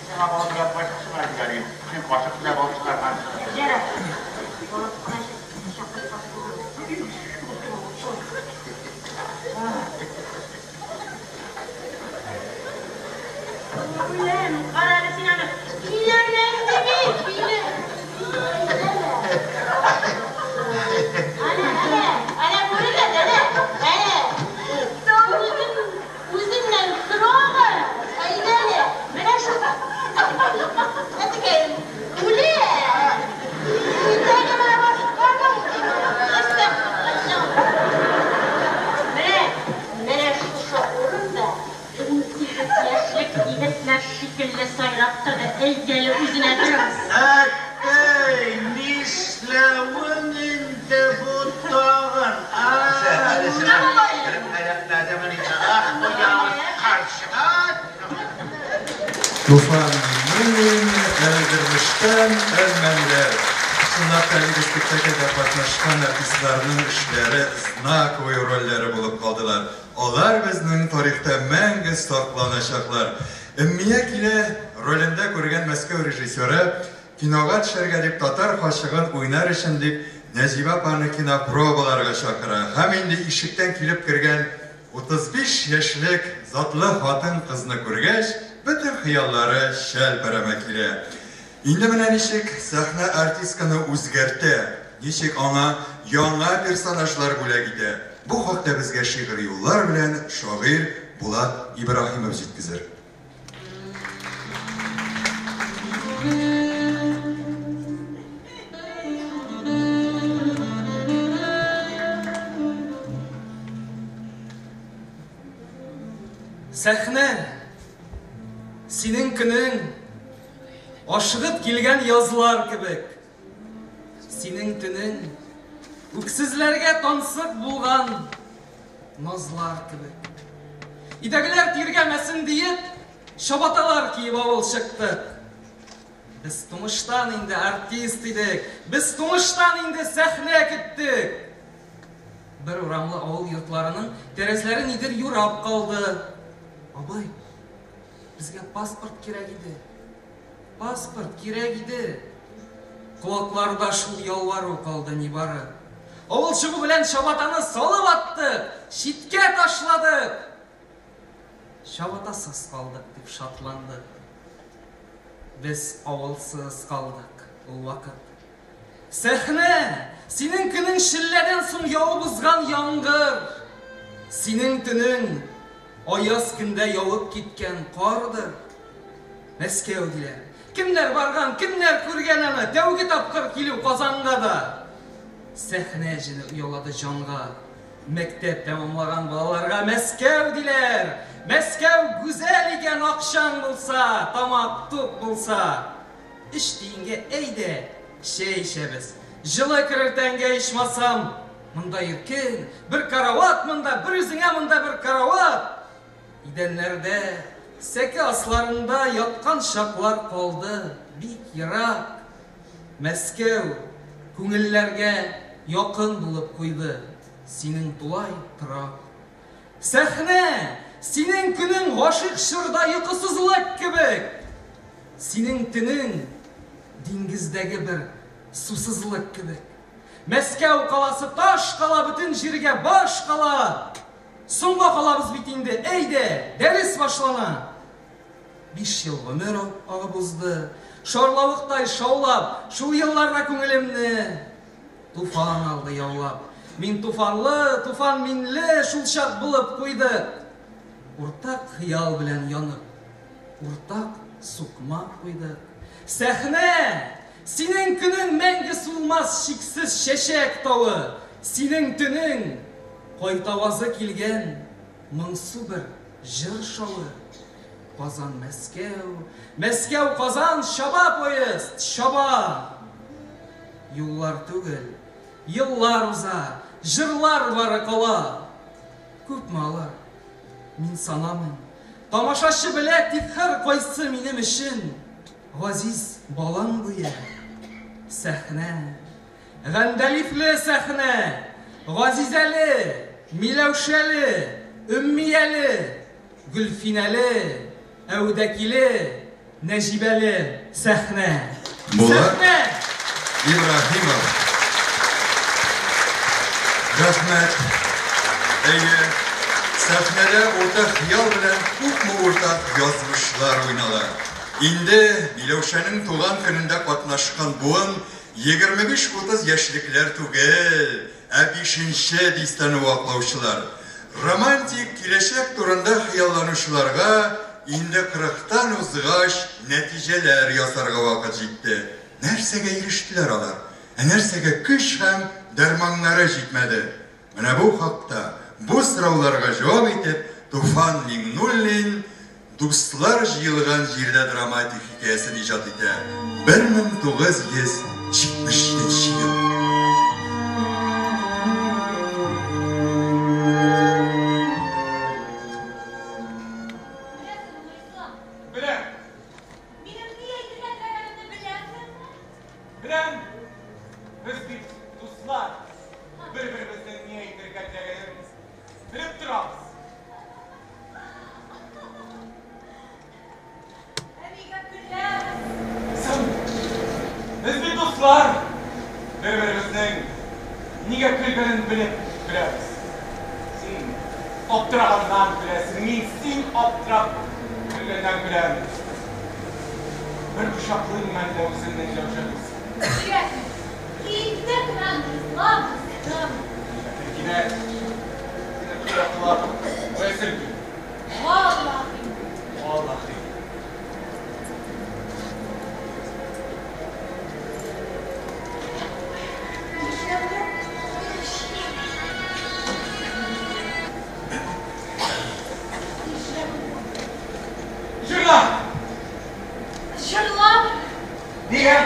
[SPEAKER 18] Сиңа бал белән кашык чыгарып җибәрим. Син кашык белән бал чыгаргансың.
[SPEAKER 15] Үләм, кара әле син аны. Өйләнәм бит, өйлән. Әнә, әнә, әнә күрегез, әнә, әнә. Үзем, үзеннән сорагыз. Әйдә әле, менә шул. Әтекәем, үләм. Иртәгә менә башканың. Менә, менә шушы урында 18 яшьлек егетләр шикелле сайрап торды. Әйдә әле үзенә бераз.
[SPEAKER 18] Әткәй, нишләвең инде бу тагын, а?
[SPEAKER 11] Туфан Миңнуллин, Әлдермештән Әлмәндәр. Чынлап та әлеге спектакльдә катнашкан артистларның эшләре знаковый рольләре булып калдылар. Алар безнең тарихта мәңге сакланачаклар. Өммия килә ролендә күргән Мәскәү режиссеры кинога төшәргә дип татар кашыгын уйнар өчен дип Нәҗибә апаны кинопробаларга чакыра. Һәм инде ишектән килеп кергән 35 яшьлек затлы хатын-кызны күргәч, бөтен хыяллары чәлпәрәмә килә. Инде менә ничек сәхнә артистканы үзгәртә, ничек аңа яңа персонажлар бүләк итә. Бу хакта безгә шигъри юллар белән шагыйрь Булат Ибраһимов җиткезер.
[SPEAKER 19] Сәхнә, синең көнең ашыгып килгән язлар кебек. Синең төнең үксезләргә тансык булган назлар кебек. Өйдәгеләр тиргәмәсен диеп, чабаталар киеп авыл чыктык. Без тумыштан инде артист идек, без тумыштан инде сәхнә көттек. Бер урамлы авыл йортларының тәрәзләре нидер юрап калды. Абый, безгә паспорт кирәк иде. Паспорт кирәк иде. Колакларда шул ялвару калды нибары. Авыл чыгу белән чабатаны салып аттык, читкә ташладык. Чабатасыз калдык дип шатландык. Без авылсыз калдык ул вакыт. Сәхнә, синең көнең челләдән соң явып узган яңгыр. Синең төнең аяз көндә явып киткән кардыр. Мәскәү диләр. Кемнәр барган, кемнәр күргән аны, тәүге тапкыр килү Казанга да. Сәхнә җене оялады җанга. Мәктәп тәмамлаган балаларга Мәскәү диләр. Мәскәү гүзәл икән, акчаң булса, тамак тук булса. Өч тиенгә әйдә, чәй эчәбез. Җылы керер тәнгә ичмасам. Монда иркен, бер карават монда, бер үзеңә монда бер карават. Идәннәрдә, сәке асларында яткан чаклар калды бик ерак. Мәскәү күңелләргә якын булып куйды синең тулай торак. Сәхнә, синең көнең гашыйк чорда йокысызлык кебек. Синең төнең диңгездәге бер сусызлык кебек. Мәскәү каласы таш кала, бөтен җиргә баш кала. Соңга калабыз бит инде, әйдә, дәрес башлана. 5 ел гомер агып узды. Шарлавыктай шаулап, шул елларда күңелемне туфан алды яулап. Мин туфанлы, туфан минле шул чак булып куйдык. Уртак хыял белән янып, уртак сукмак куйдык. Сәхнә, синең көнең мәңге сулмас чиксез чәчәк тавы. Синең төнең кайтавазы килгән моңсу бер җыр шавы. Казан Мәскәү, Мәскәү Казан, чаба поезд, чаба. Юллар түгел, еллар уза, җырлар бары кала. Күпме алар? Мин санамыйм. Тамашачы белә, тик һәркайсы минем өчен газиз балам гүя. Сәхнә, гандәлифле сәхнә, Газизәле, Миләүшәле, Өммияле, Гөлфинәле, Әүдәкиле, Нәҗибәле сәхнә.
[SPEAKER 11] Булат
[SPEAKER 19] Сәхнә!
[SPEAKER 11] Ибраһимов. Рәхмәт. Әйе, сәхнәдә уртак хыял белән күпме уртак язмышлар уйнала. Инде Миләүшәнең туган көнендә катнашкан буын 25-30 яшьлекләр түгел, ә бишенче дистәне ваклаучылар. Романтик киләчәк турында хыялланучыларга инде 40-тан узгач нәтиҗәләр ясарга вакыт җитте. Нәрсәгә ирештеләр алар? Ә нәрсәгә көч һәм дәрманнары җитмәде? Менә бу хакта, бу сорауларга җавап итеп, Туфан Миңнуллин Дуслар җыелган җирдә драматик хикәясен иҗат итә. 1977 ел.
[SPEAKER 16] Беләсеңме, Нурислам?
[SPEAKER 9] Беләм.
[SPEAKER 16] Минем ни әйтергә теләгәнемне беләсеңме?
[SPEAKER 9] Беләм. Без бит дуслар. Бер-беребезнең ни әйтергә теләгәнен белеп торабыз. нигә көлгәнен белеп көләбез. Син аптыраганнан көләсең, мин син аптырап көлгәннән көләм. Бер кочаклыйм әллә үзеңне, Миләүшә дус.
[SPEAKER 16] Кирәкми. Интекмә, Нурислам дустым.
[SPEAKER 9] Ләкин кинәт сине кочаклап үбәсем килде.
[SPEAKER 16] Валлаһи.
[SPEAKER 9] Валлаһи. Җырла!
[SPEAKER 16] Җырла!
[SPEAKER 9] Нигә?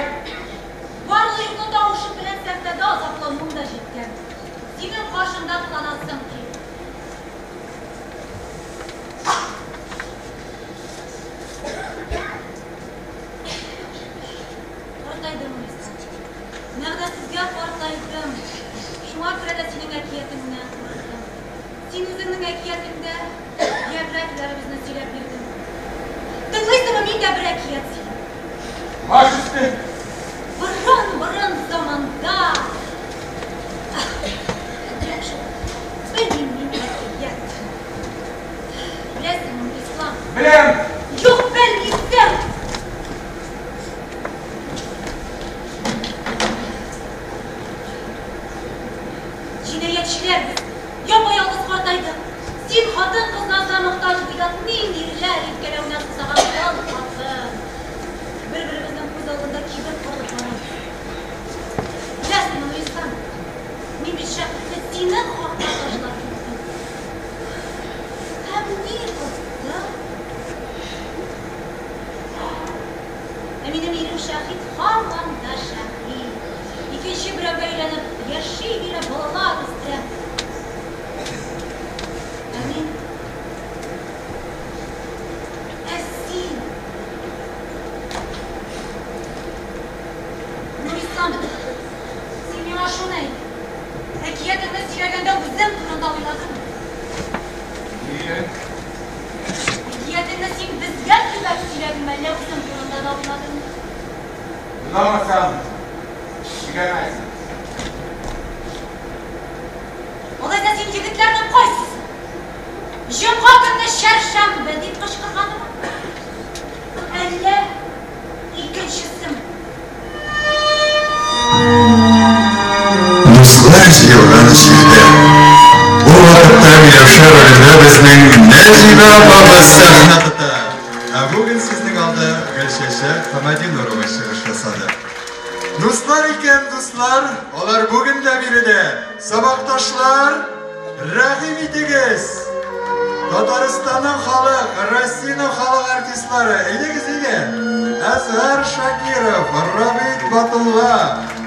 [SPEAKER 16] Барлы-юклы тавышым белән сәхнәдә азаплануым да җиткән. Синең каршыңда кыланасым килми. Картайдым, Нурислам. Мәгънәсезгә картайдым. Шуңа күрә дә синең әкиятеңнән курыктым. Син үзеңнең әкиятеңдә географияләребезне сөйләп бирдең. Тыңлыйсыңмы, мин дә бер әкият сөйлим.
[SPEAKER 9] Баш өсте!
[SPEAKER 16] Борын-борын заманда. Юк шул, белмим мин әкият. Беләсеңме, Нурислам?
[SPEAKER 9] Беләм!
[SPEAKER 16] Юк, белмисең! Җинаятьчеләр без, япа-ялгыз картайдык. Син хатын-кыз назына мохтаҗ буйдак, мин ирләр иркәләвенә сусаган тол хатын. Бер-беребезнең күз алдында кибеп калып барабыз. Беләсеңме, Нурислам, мин бит Шәфикъне синең хакка ташлап киттем. Һәм ни оттым? Ә минем ирем Шәһит һаман да Шәһит. Икенче берәүгә өйләнеп яши бирә, балалар үстерә. Ә мин? Ә син? Нурислам, син миңа шуны әйт. Әкиятеңне сөйләгәндә үзең турында уйладыңмы?
[SPEAKER 9] Нигә?
[SPEAKER 16] Әкиятеңне син безгә төбәп сөйләдеңме, әллә үзең турында да уйладыңмы?
[SPEAKER 9] Уйламасам, сөйләмәс.
[SPEAKER 16] Алайса син егетләрнең кайсысы? Җомга көнне чәршәмбе дип кычкырганымы? Әллә икенчесеме?
[SPEAKER 11] Дуслар җыелган җирдә. Бу вакытта Миләүшә ролендә безнең Нәҗибә апабыз сәхнә тота. Ә бүген сезнең алда Гөлчәчәк Хамадинурова чыгыш ясады. Дуслар икән, дуслар, алар бүген дә биредә. Сабакташлар, рәхим итегез! Татарстанның халык, Россиянең халык артистлары, әйдәгез, әйдә! Әзһар Шакиров, Рабит Батулла,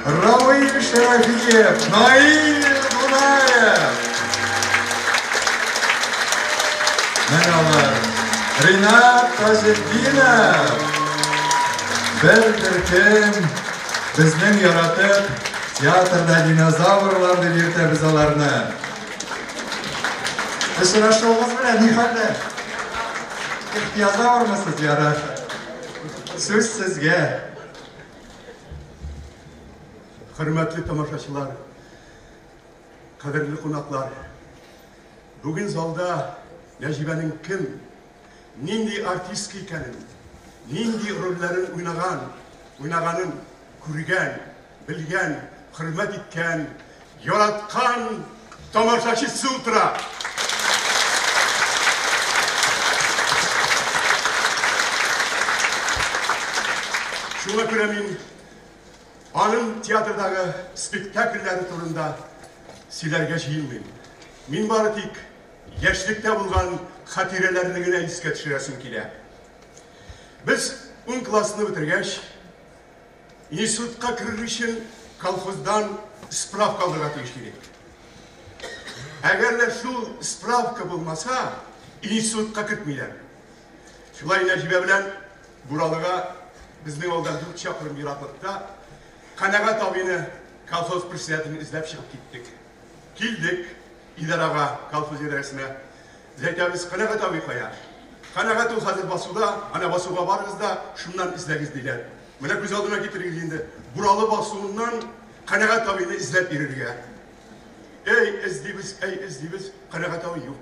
[SPEAKER 11] Равил Шәрәфиев, Наил Дунаев. Менә алар. Ринат Таҗетдинов. Бер төркем безнең яратып театрда динозаврлар дип йөртәбез аларны. Очрашуыгыз белән ни хәлдә? Ихтиязаврмысыз, ярар. Сүз сезгә.
[SPEAKER 1] Хөрмәтле тамашачылар, кадерле кунаклар. Бүген залда Нәҗибәнең кем, нинди артистка икәнен, нинди рольләрен уйнаган, уйнаганын күргән, белгән, хөрмәт иткән, яраткан тамашачысы утыра. Шуңа күрә мин аның театрдагы спектакльләре турында сөйләргә җыенмыйм. Мин бары тик яшьлектә булган хатирәләрне генә искә төшерәсем килә. Без ун классны бетергәч, институтка керер өчен колхоздан справка алырга тиеш идек. Әгәр дә шул справка булмаса, институтка кертмиләр. Шулай Нәҗибә белән Буралыга безнең авылдан 4 чакрым ераклыкта Канәгать абыйны, колхоз председателен эзләп чыгып киттек. Килдек идарага, колхоз идарәсенә. Без әйтәбез, Канәгать абый кая? Канәгать ул хәзер басуда, әнә басуга барыгыз да, шуннан эзләгез, диләр. Менә күз алдына китерегез инде, Буралы басуыннан Канәгать абыйны эзләп йөрергә. Әй, эзлибез, әй, эзлибез, Канәгать абый юк.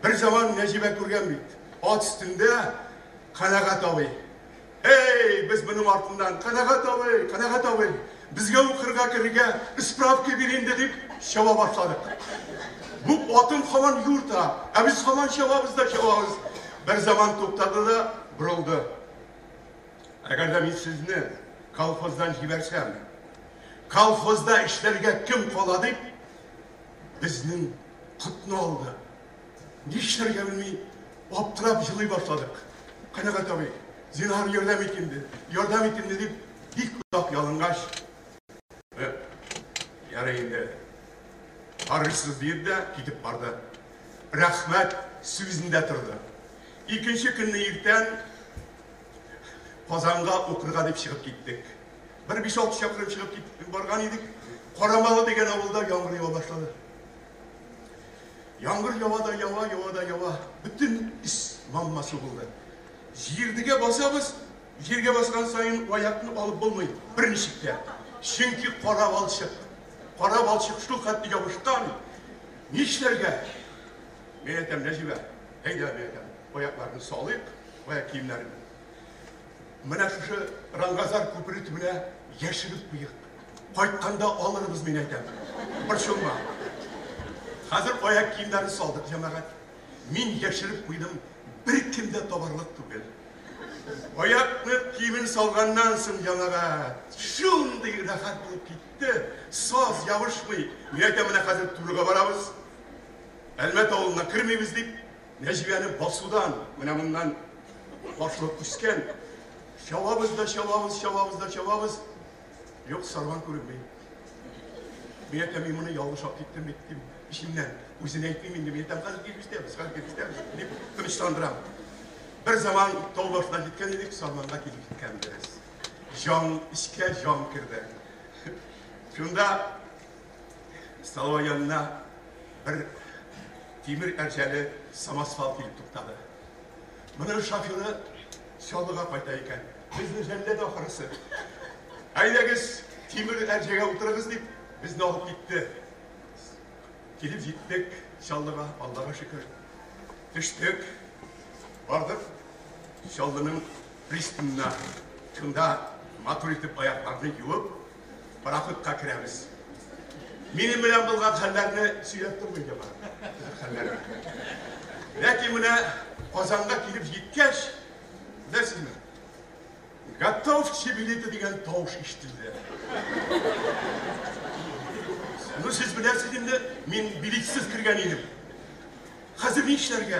[SPEAKER 1] Бер заман Нәҗибә күргән бит. Ат өстендә Канәгать абый. Әй, без моның артыннан, Канәгать абый, Канәгать абый, безгә укырга керергә справка бир инде, дип чаба башладык. Бу атын һаман юрта, ә без һаман чабабыз да чабабыз. Бер заман туктады да борылды. Әгәр дә мин сезне колхоздан җибәрсәм, колхозда эшләргә кем кала дип, безнең котны алды. Нишләргә белми, аптырап җылый башладык. Канәгать абый, зинһар ярдәм ит инде, ярдәм ит инде дип, бик озак ялынгач, ярый инде, барырсыз диде дә китеп барды. Рәхмәт сүзендә торды. Икенче көнне иртән Казанга укырга дип чыгып киттек. Бер 5-6 чакрым чыгып киттек, барган идек. Карамалы дигән авылда яңгыр ява башлады. Яңгыр ява да ява, ява да ява. Бөтен өс манма су булды. Җирдегә басабыз, җиргә баскан саен аякны алып булмый берничек тә. Чөнки кара балчык. Кара балчык шул хәтле ябышкан. Нишләргә? Мин әйтәм, Нәҗибә, әйдә, мин әйтәм, аякларны салыйк, аяк киемнәрен. Менә шушы Рангазар күпере төбенә яшереп куйыйк. Кайтканда алырбыз, мин әйтәм. Борчылма. Хәзер аяк киемнәрен салдык, җәмәгать. Мин яшереп куйдым, беркем дә табарлык түгел. Аякны киемен салганнан соң, җәмәгать, шундый рәхәт булып китте. Саз ябышмый. Мин әйтәм, менә хәзер турыга барабыз. Әлмәт авылына кермибез дип, Нәҗибәне басудан, менә моннан башлап үскән. Чабабыз да чабабыз, чабабыз да чабабыз. Юк, сарман күренми. Мин әйтәм, мин моны ялгыш алып киттем бит, дим, эчемнән. Үзенә әйтмим инде, мин әйтәм, хәзер килеп җитәбез, хәзер килеп җитәбез, дип тынычландырам. Бер заман тау башына җиткән идек, сарманга килеп җиткәнбез. Җан, эчкә җан керде. Шунда столовая янына бер тимер әрҗәле самосвал килеп туктады. Моның шоферы Чаллыга кайта икән. Безне жәлләде ахрысы. Әйдәгез, тимер әрҗәгә утырыгыз дип, безне алып китте. Килеп җиттек Чаллыга, Аллага шөкер. Төштек, бардык Чаллының пристанына. Шунда матур итеп аякларны юып, Пароходка керәбез. Минем белән булган хәлләрне сөйләп тормыйм җәмәгать. Хәлләрне. Ләкин менә Казанга килеп җиткәч, беләсезме? Готовьте билеты дигән тавыш ишетелде. Ну, сез беләсез инде, мин билетсыз кергән идем. Хәзер ни эшләргә?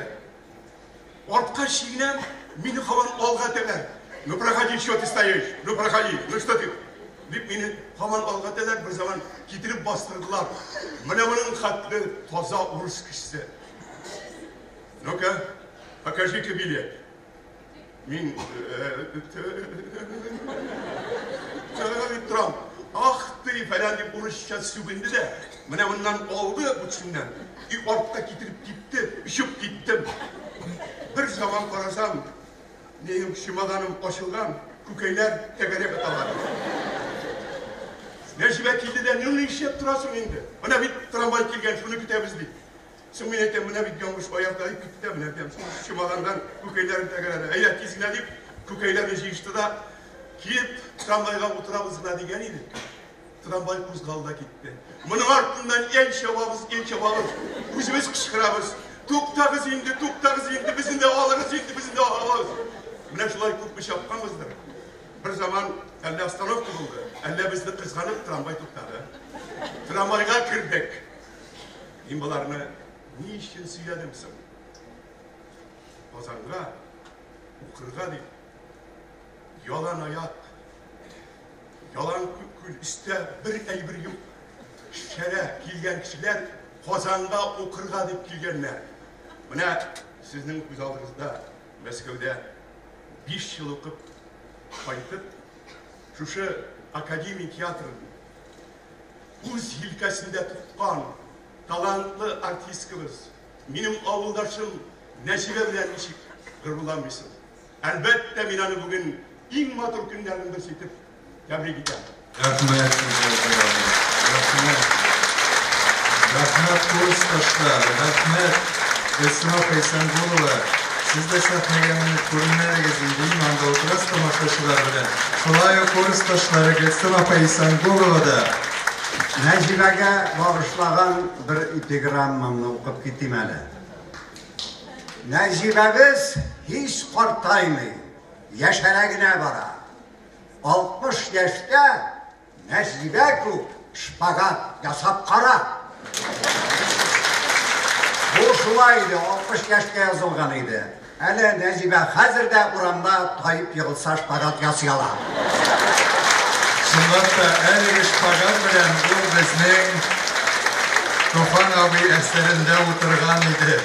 [SPEAKER 1] Артка чигенәм, мине һаман алга этәләр. Ну проходи, что ты стоишь? Ну проходи, ну что ты? Дип мине һаман алга этәләр, бер заман китереп бастырдылар. Менә моның хәтле таза урыс кешесе. Ну-ка, покажи-ка билет. Мин дип торам. Ах ты, фәлән дип урысча сүгенде дә, менә моннан алды бу төшеннән. И артка китереп китте, очып киттем. Бер заман карасам, минем чемоданым ачылган, күкәйләр тәгәрәп яталар. Нәҗибә килде дә, ну нишләп торасың инде? Менә бит трамвай килгән, шуны көтәбез бит. Соң мин әйтәм, менә бит ялгыш аяк таеп китте дә, менә әйтәм, соң чемоданнан күкәйләрем тәгәрәде. Әйдә, тиз генә дип, күкәйләрне җыешты да, килеп, трамвайга утырабыз гына дигән идек. Трамвай кузгалды да китте. Моның артыннан ел чабабыз, ел чабабыз. Үзебез кычкырабыз. Туктагыз инде, туктагыз инде, безне дә алыгыз инде, безне дә алыгыз. Менә шулай күпме чапканбыздыр. Бер заман әллә остановка булды, әллә безне кызганып трамвай туктады. Трамвайга кердек. Мин боларны ни өчен сөйләдем соң? Казанга укырга дип, ялан аяк, ялан күл өстә бер әйбер юк. Шәрә килгән кешеләр Казанга укырга дип килгәннәр. Менә сезнең күз алдыгызда Мәскәүдә 5 ел укып кайтып, шушы академия театрын үз җилкәсендә тоткан талантлы артисткабыз, минем авылдашым Нәҗибә белән ничек горурланмыйсың? Әлбәттә, мин аны бүген иң матур көннәрнең берсе итеп тәбрик итәм.
[SPEAKER 11] Рәхмәт сезгә, Зоя апа. Рәхмәт. Рәхмәт, курсташлар, рәхмәт, Гөлсем апа Исәнгулова. Сез дә сәхнәгә менеп күренмәдегез инде, иң анда утырасыз тамашачылар белән. Шулай ук курсташлары Гөлсем апа Исәнгулова да.
[SPEAKER 3] Нәҗибәгә багышлаган бер эпиграммамны укып китим әле. Нәҗибәбез һич картаймый, яшәрә генә бара. 60 яшьтә Нәҗибә күк шпагат ясап кара. Бу шулай иде, 60 яшькә язылган иде. Әле Нәҗибә хәзер дә урамда таеп егылса шпагат ясый ала.
[SPEAKER 11] Чынлап та, әлеге шпагат белән ул безнең Туфан абый әсәрендә утырган иде.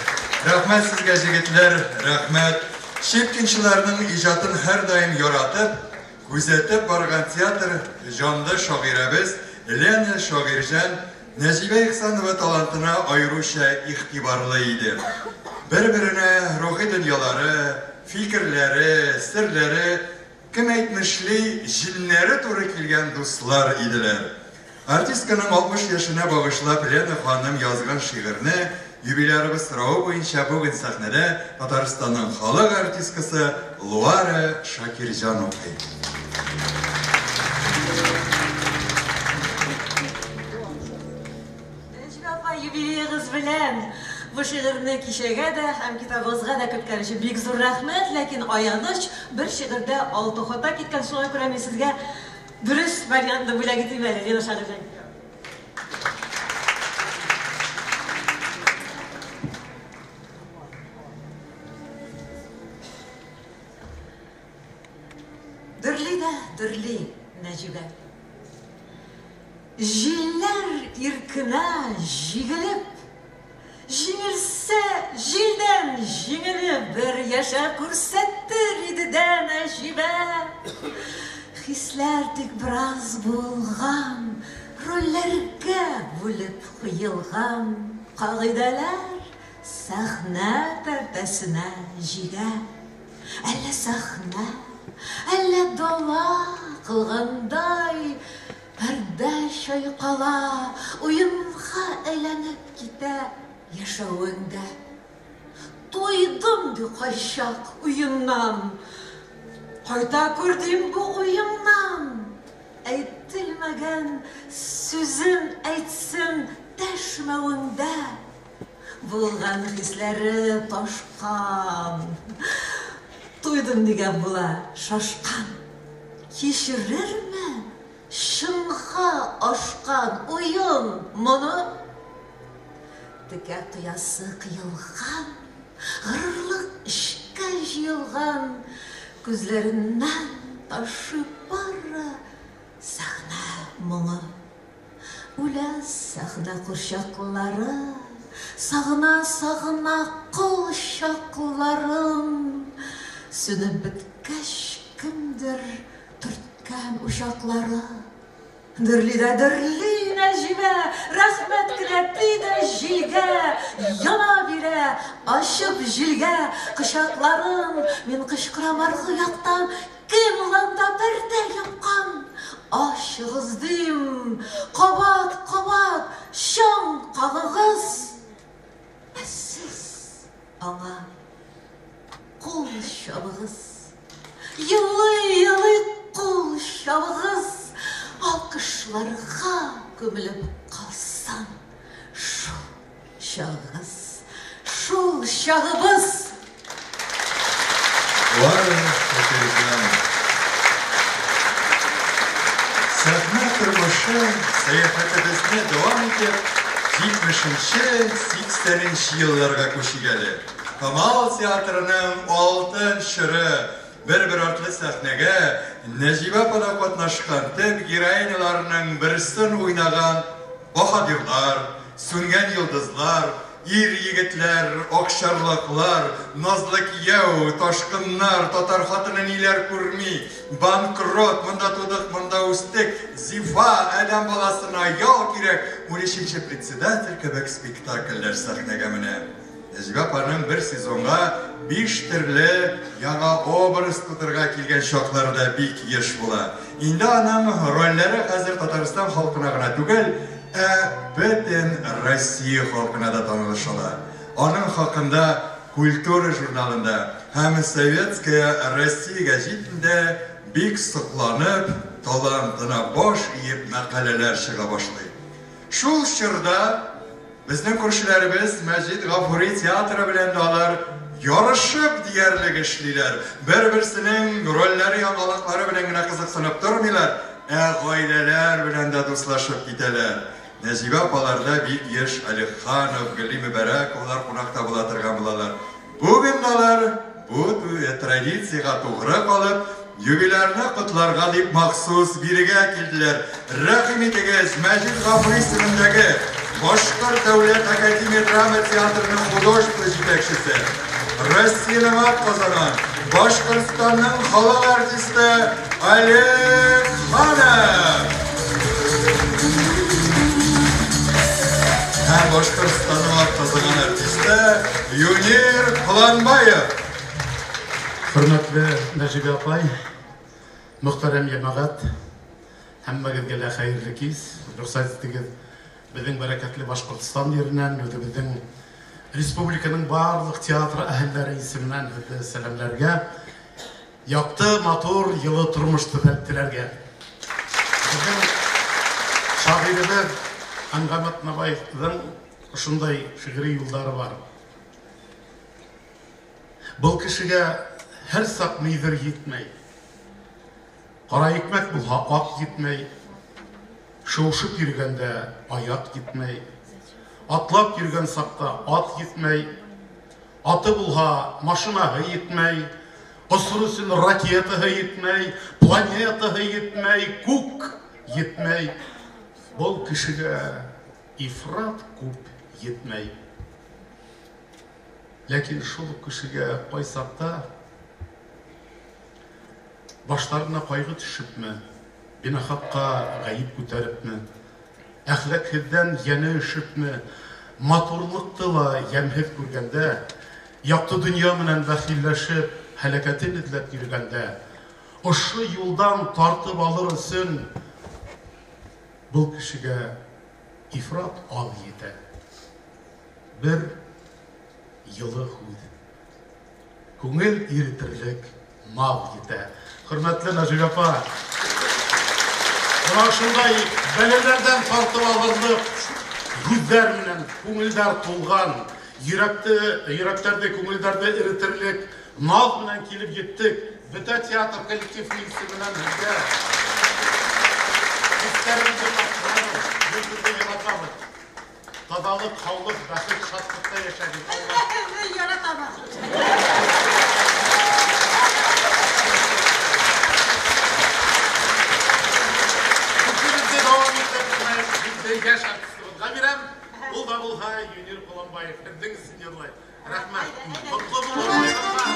[SPEAKER 11] Рәхмәт сезгә, җегетләр, рәхмәт. Щепкинчыларның иҗатын һәрдаим яратып, күзәтеп барган театр җанлы шагыйрәбез Лена Шагыйрьҗан Нәҗибә Ихсанова талантына аеруча игътибарлы иде. Бер-беренә рухи дөньялары, фикерләре, серләре, кем әйтмешли, җеннәре туры килгән дуслар иделәр. Артистканың 60 яшенә багышлап Лена ханым язган шигырьне юбилярыбыз соравы буенча бүген сәхнәдә Татарстанның халык артисткасы Луара Шакирҗан укый.
[SPEAKER 16] Нәҗибә апа, юбилеегыз белән! Бу шигырьне кичәгә дә һәм китабыгызга да керткән өчен бик зур рәхмәт, ләкин аяныч, бер шигырьдә алты хата киткән, шуңа күрә мин сезгә Дөрес вариантны бүләк итим әле, Лена Шагыйрьҗан. Дөрли дә дөрли Нәҗибә. Җилләр иркенә җигелеп, Җиңелсә, җилдән җиңелеп бер яшәп күрсәтер иде дә Нәҗибә. Хисләр тик бераз буылган, рольләргә бүлеп куелган кагыйдәләр сәхнә пәрдәсенә җигә. Әллә сәхнә, әллә дала кылгандай Пәрдә чайкала, уенга әйләнеп китә яшәвең дә. Туйдым, ди кайчак уеннан, кайта күр, дим бу уемнан. Әйтелмәгән сүзен әйтсен дәшмәвеңдә, булган хисләре ташкан. Туйдым дигән була, шашкан. Кичерерме Чынга ашкан уен моны? Текә тоясы кыелган, Горурлык эчкә җыелган, Күзләреннән ташый бары сәхнә моңы. Үлә сәхнә курчаклары, Сагына-сагына кол чакларын. Сүнеп беткәч кемдер төрткән учаклары. Дөрли дә дөрли Нәҗибә, рәхмәт кенә ди дә җилгә, яна бирә, ачып җилгә кочакларын. Мин кычкырам аргы яктан, кем ул анда пәрдә япкан? Ачыгыз, дим, кабат-кабат чаң кагыгыз. Ә сез аңа кул чабыгыз. Елый-елый кул чабыгыз, алкышларга күмелеп калсын шул чагыгыз, шул чагыбыз.
[SPEAKER 11] Лара Шакирҗан. Сәхнә тормышы сәяхәтебезне дәвам итеп, 70 нче, 80 нче елларга күчик әле. Камал театрының алтын чоры бер-бер артлы сәхнәгә Нәҗибә апа да катнашкан төп героиняларның берсен уйнаган Баһадирлар, Сүнгән йолдызлар, Ир-егетләр, Акчарлаклар, Назлы кияү, Ташкыннар, Татар хатыны ниләр күрми, Банкрот, Монда тудык, монда үстек, Зифа, Адәм баласына ял кирәк, Унөченче председатель кебек спектакльләр сәхнәгә менә. Нәҗибә апаның бер сезонга биш төрле яңа образ тудырырга килгән чаклары да бик еш була. Инде аның рольләре хәзер Татарстан халкына гына түгел, ә бөтен Россия халкына да танылыш ала. Аның хакында Культура журналында һәм Советская Россия гәҗитендә бик сокланып, талантына баш иеп мәкаләләр чыга башлый. Шул чорда безнең күршеләребез Мәҗит Гафури театры белән дә алар ярышып диярлек эшлиләр. Бер-берсенең рольләре, яңалыклары белән генә кызыксынып тормыйлар, ә гаиләләр белән дә дуслашып китәләр. Нәҗибә апаларда бик еш Олег Ханов, Гөлли Мөбәрәковлар кунакта була торган булалар. Бүген алар бу традициягә тугры калып, юбилярны котларга дип махсус бирегә килделәр. Рәхим итегез, Мәҗит Гафури исемендәге Башкорт дәүләт академия драма театрының художество җитәкчесе, Россиянең атказанган, Башкортстанның халык артисты Олег Ханов! Һәм Башкортстанның атказанган артисты Юнир Куланбаев.
[SPEAKER 20] Хөрмәтле Нәҗибә апай, мөхтәрәм җәмәгать, һәммәгезгә лә хәерле кич. Рөхсәт итегез, безнең бәрәкәтле Башкортстан җиреннән, үзебезнең республиканың барлык театр әһелләре исеменнән сезне сәламләргә, якты, матур, йылы тормыш теләргә. Безнең шагыйребез Әнгам Атнабаевның шундай шигъри юллары бар. Был кешегә һәр сак нидер җитмәй. Кара икмәк булһа ак җитмәй. Шуышып йөргәндә аяк җитмәй. Атлап йөргән сакта ат җитмәй. Аты булһа машинаһы җитмәй. Осыр өчен ракетаһы җитмәй, планетаһы җитмәй, күк җитмәй. Был кешегә ифрат күп җитмәй. Ләкин шул ук кешегә кайсакта башларына кайгы төшепме, бинахакка гаеп күтәрепме, әхлакһездән янә өшепме, матурлыкты ла ямьһез күргәндә, якты дөнья менән бәхилләшеп, һәлакәтен эзләп йөргәндә, ошы юлдан тартып алыр өчен был кешегә ифрат аз җитә. Бер йылы һүз. Күңел иретерлек мал җитә. Хөрмәтле Нәҗибә апа, менә шундай бәлаләрдән тартып алырлык һүзләр белән күңелләр тулган, йөрәкте, йөрәкләрне, күңелләрне эретерлек наз белән килеп җиттек. Бөтә театр коллективы исеменнән һеҙгә хисләребезне тапшырабыз, без сезне яратабыз. Тазалык, һаулык, бәхет, шатлыкта яшәгез.
[SPEAKER 15] Без дә һеҙҙе яратабыҙ.
[SPEAKER 20] Сүзебезне дәвам итәргә сүзне яшь артистыбызга бирәм. Ул да булһа Юнир Коломбаев. Һеҙҙең өсөн йырлай. Рәхмәт. Котлы булыр байрамнар.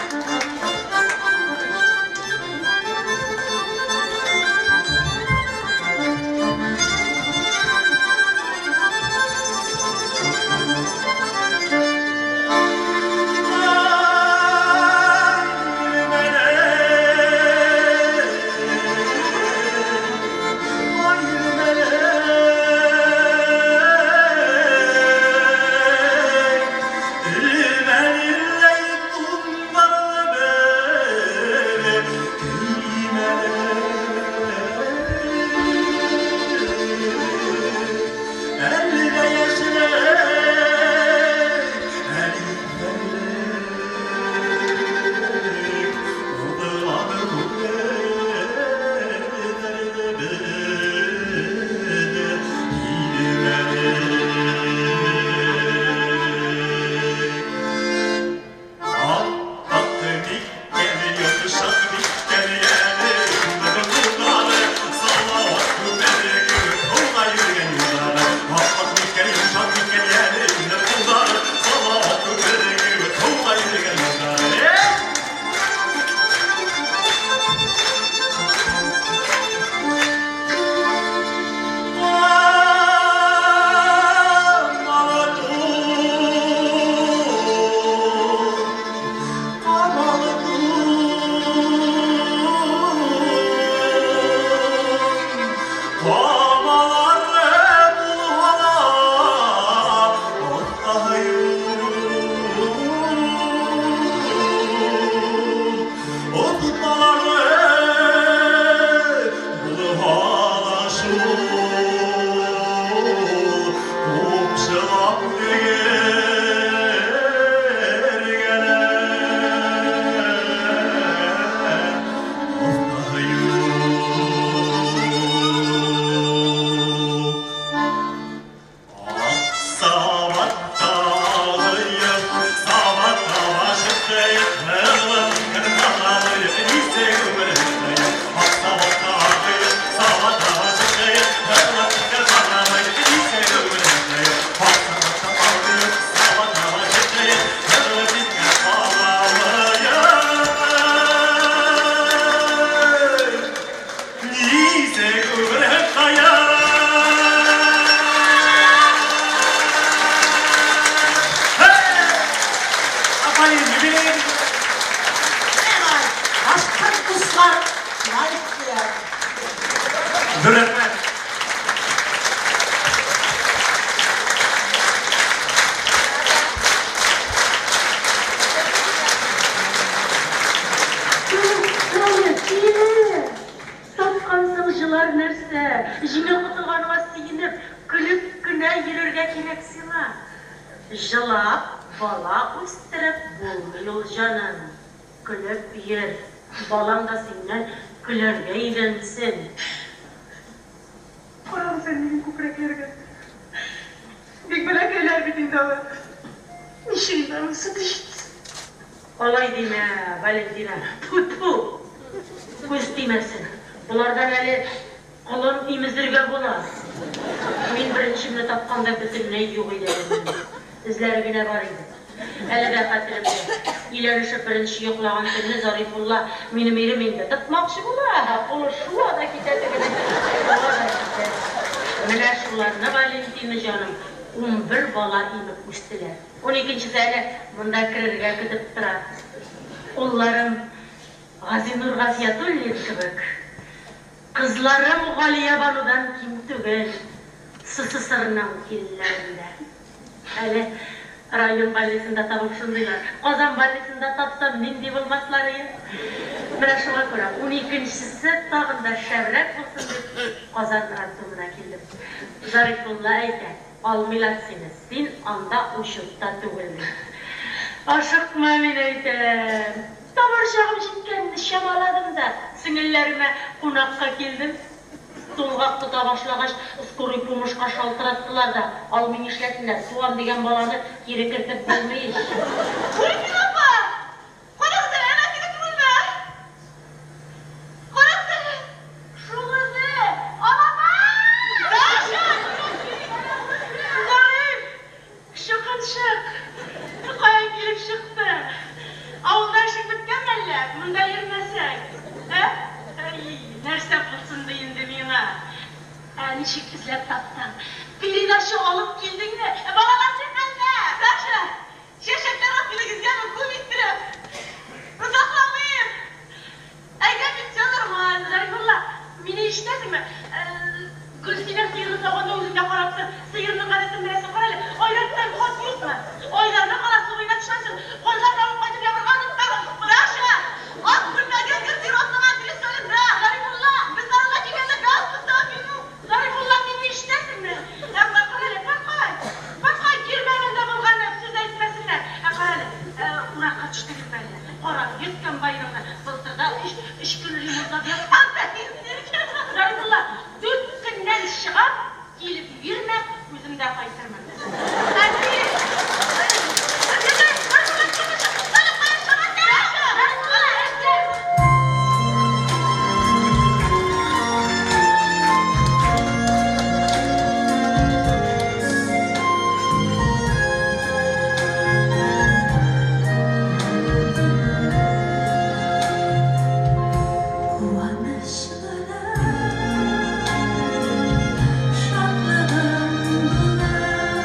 [SPEAKER 17] Онытмалары булып ала шул Купшылап тегергәләр Офтахы юк. Ак сабатта алыйк, сабатта чыктыйк, һыгылып кырмалыйк, нисе күңелем. Ак сабатта алыйк, сабатта чыктыйк, һыгылып кырмалыйк, нисе күңелем. Ак сабатта алыйк, сабатта чыктыйк, һыгылып искә алалыйк. Нисе күңелем кая. Апайым, юбилей!
[SPEAKER 2] Башкорт дуслар лайк куяр.
[SPEAKER 17] Зур рәхмәт.
[SPEAKER 5] Тапкансың җылар нәрсә, җиңел котылганыңа сөенеп, көлеп кенә йөрергә кирәк сиңа. Җылап бала үстереп булмый ул, җаным. Көлеп йөр, балаң да синнән көләргә өйрәнсен.
[SPEAKER 12] Карагыз әле минем күкрәкләргә. Бик бәләкәйләр бит инде алар. Ничек инде аның сөте җитсен?
[SPEAKER 5] Алай димә, Валентина. Тфү-тфү! Күз тимәсен. Болардан әле колын имезергә була. Мин беренчемне тапканда бөтенләй юк иде әле минем. Эзләре генә бар иде. Әле дә хәтеремдә. Өйләнешеп беренче йоклаган төнне Зарифулла, минем ирем инде, тотмакчы була, кулы шуа да китә тегенең, шуа да китә. Менә шуларны, Валентина җаным, 11 бала имеп үстеләр. Уникенчесе әле монда керергә көтеп тора. Улларым Газинур Гафиятуллин кебек, кызларым Галиябанудан ким түгел, СССРның илләрендә. Әле район больницында табып шундыйлар. Казан больницында тапсам, нинди булмаслар ие. Менә шуңа күрә уникенчесе тагын да шәбрәк булсын дип, Казан роддомына килдем. Зарифулла әйтә, алмыйлар сине, син анда учетта түгел, ди. Ашыкма, мин әйтәм. Табар чагым җиткәнне чамаладым да, сеңелләремә кунакка килдем. Тулгак тота башлагач, скорый помощька шалтыраттылар да, алмый нишләсеннәр, туам дигән баланы кире кертеп булмый ич.
[SPEAKER 12] Гөлфин апа! Карагыз әле, әнә теге түгелме, ә? Карагыз әле! Шул үзе! Алабай! Даша! Зариф! Чукынчык! Каян килеп чыктың? Авылда эшең беткәнме әллә? Монда йөрмәсәң? Ә? Әй, нәрсә булсын ди инде миңа? Ә ничек эзләп таптың? Передача алып килдеңме? Ә балалар ни хәлдә? Саша, чәчәкләр алып килегезгәме? Күп иттереп. Озакламыйм. Әйдә бит, все нормально.
[SPEAKER 5] Зарифулла, мине ишетәсеңме? Гөлсинә сыерны сауганда үзең дә карап тор. Сыерның гадәтен беләсең, кара әле. Айдардан хат юкмы? Айдарны кара, су буена төшәсең. Казларны алып кайтып ябырга онытмагыз.
[SPEAKER 12] Даша, ак күлмәген гардеробның адресы да. Зарифулла, без авылга килгәндә галстук та алып
[SPEAKER 5] Зарифулла, мине ишетәсеңме? Ә кара әле, Фаткай. Фаткай, кирмәнендә булган сүз әйтмәсеннәр. Ә кара әле, уракка төштегезме әллә? Кара, йөрт комбайныңны. Былтырда өч көн ремонтлап яткан. Зарифулла, 4 көннән чыгам, килеп йөрмә, үзем дә кайтырмын.
[SPEAKER 12] Әти!
[SPEAKER 17] Куанычларым, шатлыгым булыр.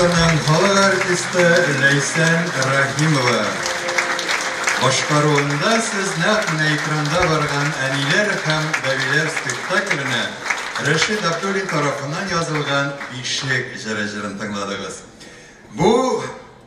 [SPEAKER 11] Башкортстанның халык артисты Ләйсән Рәхимова башкаруында сез нәкъ менә экранда барган Әниләр һәм бәбиләр спектакленә Рәшит Абдуллин тарафыннан язылган Бишек җыры җырын тыңладыгыз. Бу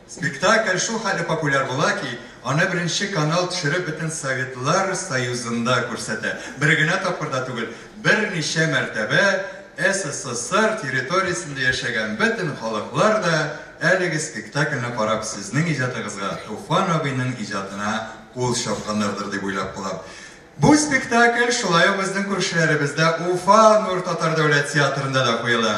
[SPEAKER 11] спектакль шул хәтле популяр була ки, аны беренче канал төшереп бөтен Советлар Союзында күрсәтә. Бер генә тапкыр да түгел, берничә мәртәбә СССР территориясендә яшәгән бөтен халыклар да әлеге спектакльне карап сезнең иҗатыгызга, Туфан абыйның иҗатына кул чапканнардыр дип уйлап калам. Бу спектакль шулай ук безнең күршеләребездә Уфа Нур татар дәүләт театрында да куела.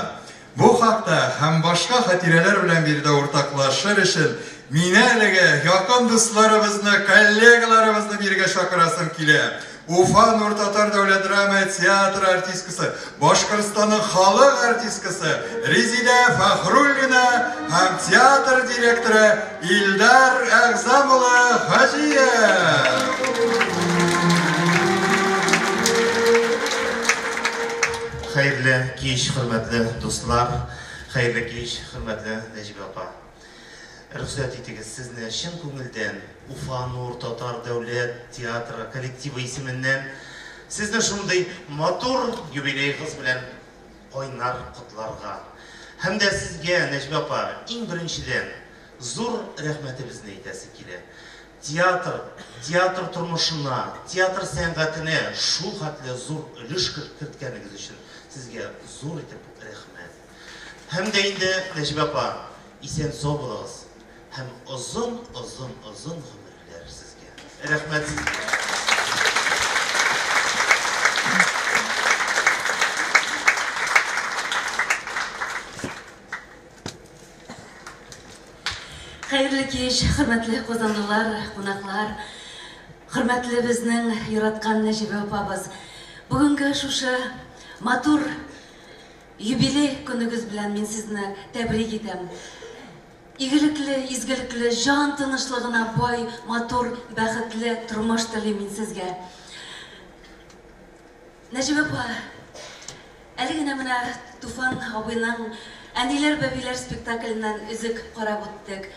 [SPEAKER 11] Бу хакта һәм башка хатирәләр белән биредә уртаклашыр өчен мин әлеге якын дусларыбызны, коллегаларыбызны бирегә чакырасым килә. Уфа Нур татар дәүләт драма театры артисткасы, Башкортстанның халык артисткасы Резидә Фәхруллина һәм театр директоры Илдар Әгъзам улы Хаҗиев.
[SPEAKER 21] Хәерле кич, хөрмәтле дуслар, хәерле кич, хөрмәтле Нәҗибә апа. Рөхсәт итегез, сезне чын күңелдән Уфа Нур татар дәүләт театры коллективы исеменнән сезне шундый матур юбилеегыз белән кайнар котларга. Һәм дә сезгә, Нәҗибә апа, иң беренчедән зур рәхмәтебезне әйтәсе килә. Театр, театр тормышына, театр сәнгатенә шул хәтле зур өлеш керткәнегез өчен сезгә зур итеп рәхмәт. Һәм дә инде, Нәҗибә апа, исән-сау булыгыз һәм озын-озын-озын гомерләр сезгә. Рәхмәт сезгә.
[SPEAKER 22] Хәерле кич, хөрмәтле казанлылар, кунаклар, хөрмәтле безнең яраткан Нәҗибә апабыз. Бүгенге шушы матур юбилей көнегез белән мин сезне тәбрик итәм. Игелекле, изгелекле, җан тынычлыгына бай, матур, бәхетле тормыш телим мин сезгә. Нәҗибә апа, әле генә менә Туфан абыйның Әниләр бәбиләр спектакленнән өзек карап үттек.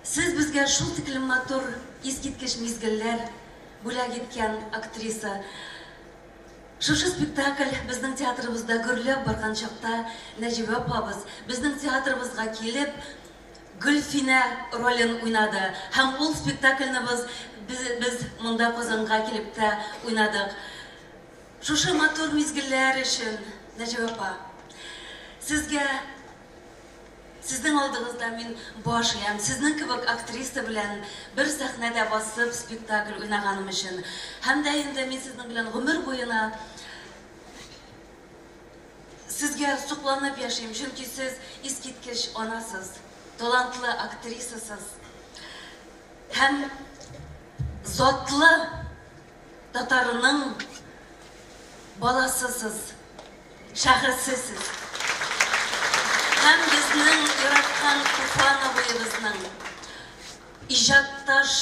[SPEAKER 22] Сез безгә шул тиклем матур, искиткеч мизгелләр бүләк иткән актриса. Шушы спектакль безнең театрыбызда гөрләп барган чакта Нәҗибә апабыз безнең театрыбызга килеп, Гөлфинә ролен уйнады. Һәм ул спектакльне без, без монда Казанга килеп тә уйнадык. Шушы матур мизгелләр өчен, Нәҗибә апа, сезгә, сезнең алдыгызда мин баш иям. Сезнең кебек актриса белән бер сәхнәдә басып спектакль уйнаганым өчен. Һәм дә инде мин сезнең белән гомер буена сезгә сокланып яшим, чөнки сез искиткеч анасыз, талантлы актрисасыз һәм затлы татарының баласысыз, шәхесесез. Һәм безнең яраткан Туфан абыебызның иҗатташ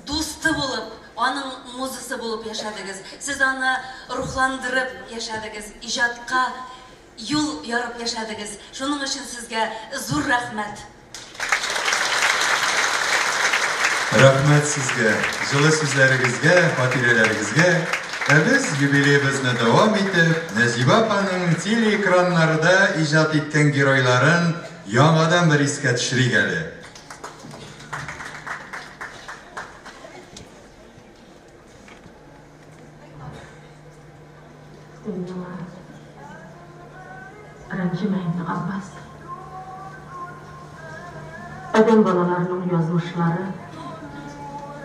[SPEAKER 22] дусты булып, аның музасы булып яшәдегез. Сез аны рухландырып яшәдегез, иҗатка юл ярып яшәдегез. Шуның өчен сезгә зур рәхмәт.
[SPEAKER 11] Рәхмәт сезгә, җылы сүзләрегезгә, хатирәләрегезгә. Ә без юбилеебызны дәвам итеп, Нәҗибә апаның телеэкраннарда иҗат иткән геройларын яңадан бер искә төшерик әле.
[SPEAKER 5] Син миңа рәнҗемә инде, Габбас. Адәм балаларының язмышлары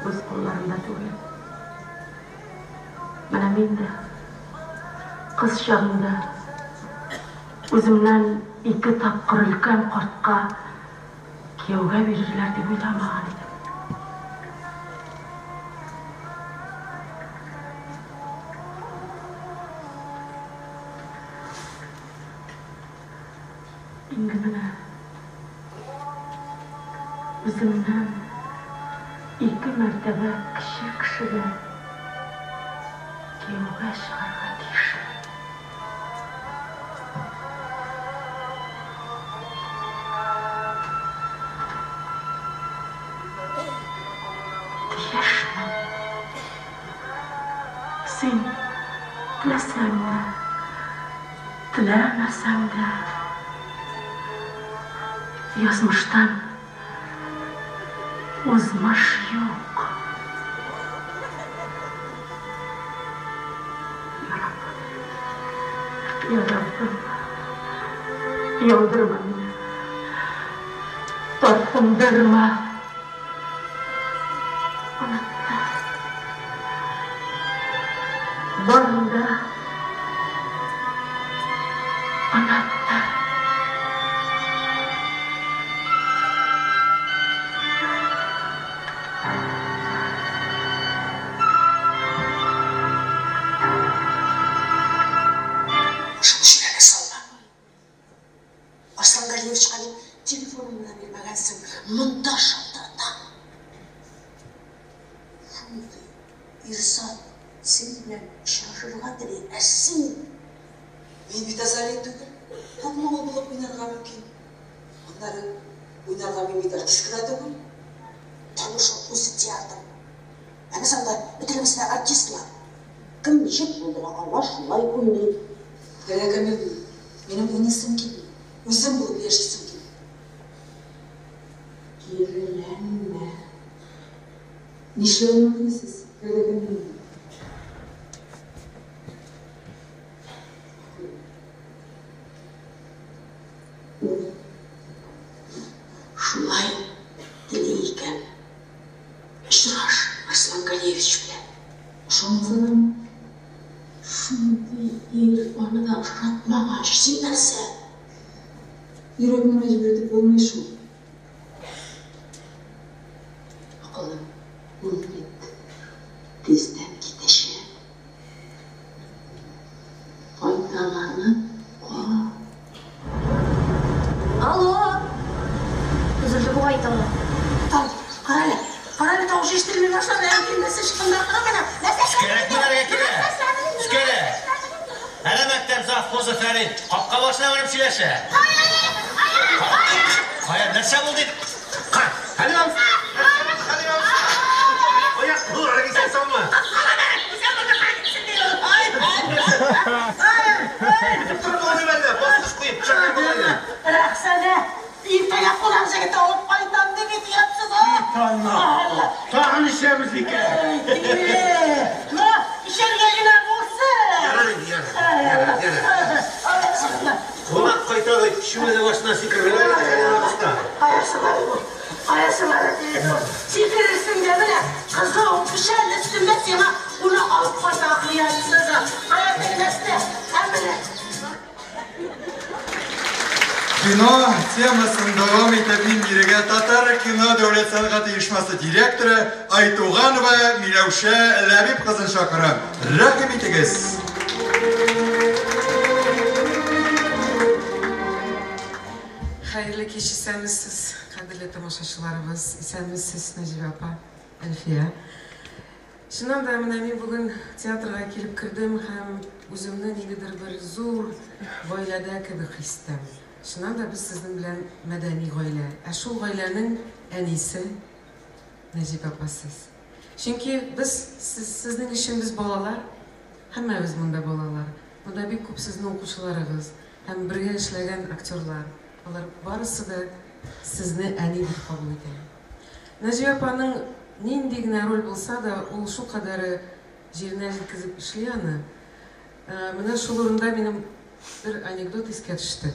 [SPEAKER 5] үз кулларында түгел. Менә мин дә кыз чагымда үземнән ике тапкыр өлкән картка кияүгә бирерләр дип уйламаган идем. Инде менә үземнән ике мәртәбә кече кешегә кияүгә чыгарга тиешмен. Теләсәң дә, теләмәсәң дә, язмыштан узмыш юк. Я Раббым, яудырма мине, тартындырма. Оныттыр. Барын да оныттыр.
[SPEAKER 2] Шуны җирәгә салма. Арслан Галиевичка дип телефоныңны да бирмәгәнсең. Монда шалтыратам. Шундый ир зат синең белән очрашырга тели, ә син...
[SPEAKER 7] Мин бит Азалия түгел, күпме ул булып уйнарга мөмкин. Аннары, уйнарга мин бит артистка да түгел.
[SPEAKER 2] Тормыш ул үзе театр. Ә без анда бөтенебез дә артистлар. Кем ничек булдыра ала, шулай уйный.
[SPEAKER 7] Ләлә Камиловна, минем уйныйсым килми. Үзем булып яшисем килә.
[SPEAKER 2] Киреләнмә.
[SPEAKER 7] Нишләвемне телисез, Ләлә Камиловна?
[SPEAKER 2] Ул шулай тели икән, очраш Арслан Галиевич белән.
[SPEAKER 7] Ышанмасалармы?
[SPEAKER 2] Шундый ир аны да ошатмагач, син нәрсә?
[SPEAKER 7] Йөрәкне мәҗбүр итеп булмый шул.
[SPEAKER 2] Акылым, ул бит тиздән китәчәк. Файдаланып кал.
[SPEAKER 16] Алло! Өзелде бугай тагы.
[SPEAKER 2] Тай, кара әле, кара әле, тавыш ишетелми башлады, әнкәй нәрсә чыкканда кара менә. Нәрсә
[SPEAKER 10] Кәрәк менәргә килә. Өскәлә. Әнә мәктәп завхозы Фәрит капка башына менеп сөйләшә. Кая, нәрсә булды? Ка, Хәлим абзый. Хәлим абзый. Аяк куллары исән саумы? Көтеп торып булмый әллә, баскыч куеп, пычак булмый.
[SPEAKER 2] Рәхсәнә, иртәгә кунак җегете алып кайтам дип бит оятсыз.
[SPEAKER 20] Тагын эчәбез икән.
[SPEAKER 2] Ну, эчәргә генә булсын.
[SPEAKER 10] Ярар инде, ярар, ярар, ярар. Кунак кайта дип, чүмәлә башына сикерделәр инде Хәлим абзыйда.
[SPEAKER 2] Каясылары бу? Каясылары телефон. Сикерерсең дә менә, кызыл печән өстендә сиңа кунак алып кайта оятсыз. Кая теге нәрсә? Ә менә.
[SPEAKER 11] Кино темасын дәвам итеп мин бирегә Татар кино дәүләт сәнгать оешмасы директоры Айтуганова Миләүшә Ләбиб кызын чакырам. Рәхим итегез.
[SPEAKER 23] Хәерле кич, исәнмесез, кадерле тамашачыларыбыз, исәнмесез, Нәҗибә апа, Әлфия. Чыннан да, менә мин бүген театрга килеп кердем һәм үземне ниндидер бер зур гаиләдә кебек хис итәм. Чыннан да, без сезнең белән мәдәни гаилә. Ә шул гаиләнең әнисе Нәҗибә апа сез. Чөнки без сез, сезнең өчен без балалар, һәммәбез монда балалар. Монда бик күп сезнең укучыларыгыз һәм бергә эшләгән актерлар. Алар барысы да сезне әни дип кабул итә. Нәҗибә апаның нинди генә роль булса да, ул шулкадәре җиренә җиткезеп эшли аны. Менә шул урында минем бер анекдот искә төште.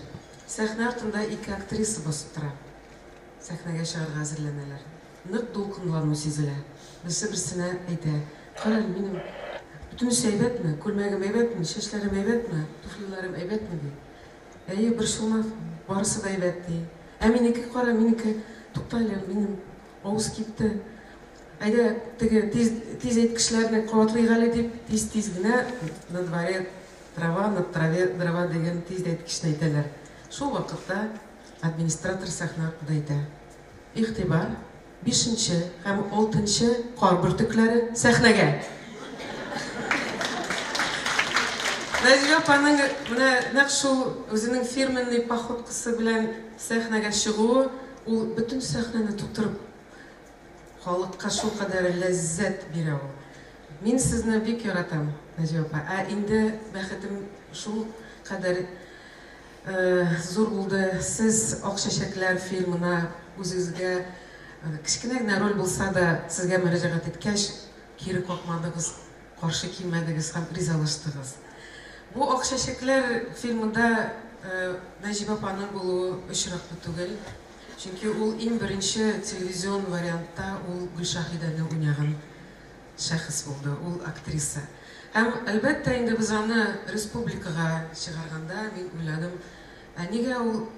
[SPEAKER 23] Сәхнә артында ике актриса басып тора. Сәхнәгә чыгарга әзерләнәләр. Нык дулкынлану сизелә. Берсе берсенә әйтә, Кара әле, минем бөтенесе әйбәтме? Күлмәгем әйбәтме? Чәчләрем әйбәтме? Туфлиларым әйбәтме? ди. Әйе, борчылма, барысы да әйбәт, ди. Ә минеке, кара, минеке, тукта әле, минем авыз кипте. Әйдә, теге тиз, тиз әйткечләрне кабатлыйк әле, дип, тиз-тиз генә на дворе трава, на траве дрова дигән тиз әйткечне әйтәләр. Шул вакытта администратор сәхнә артында әйтә, Игътибар, бишенче һәм алтынчы кар бөртекләре сәхнәгә! Нәҗибә апаның менә нәкъ шул үзенең фирменный походкасы белән сәхнәгә чыгуы, ул бөтен сәхнәне тутырып, халыкка шулкадәр ләззәт бирә ул. Мин сезне бик яратам, Нәҗибә апа. Ә инде бәхетем шул кадәр зур булды. Сез Ак чәчәкләр фильмына үзегезгә кечкенә генә роль булса да, сезгә мөрәҗәгать иткәч, кире какмадыгыз, каршы килмәдегез һәм ризалаштыгыз. Бу Ак чәчәкләр фильмында Нәҗибә апаның булуы очраклы түгел. Чөнки ул иң беренче телевизион вариантта ул Гөлшаһидәне уйнаган шәхес булды, ул актриса. Һәм, әлбәттә инде, без аны республикага чыгарганда, мин уйладым, ә нигә ул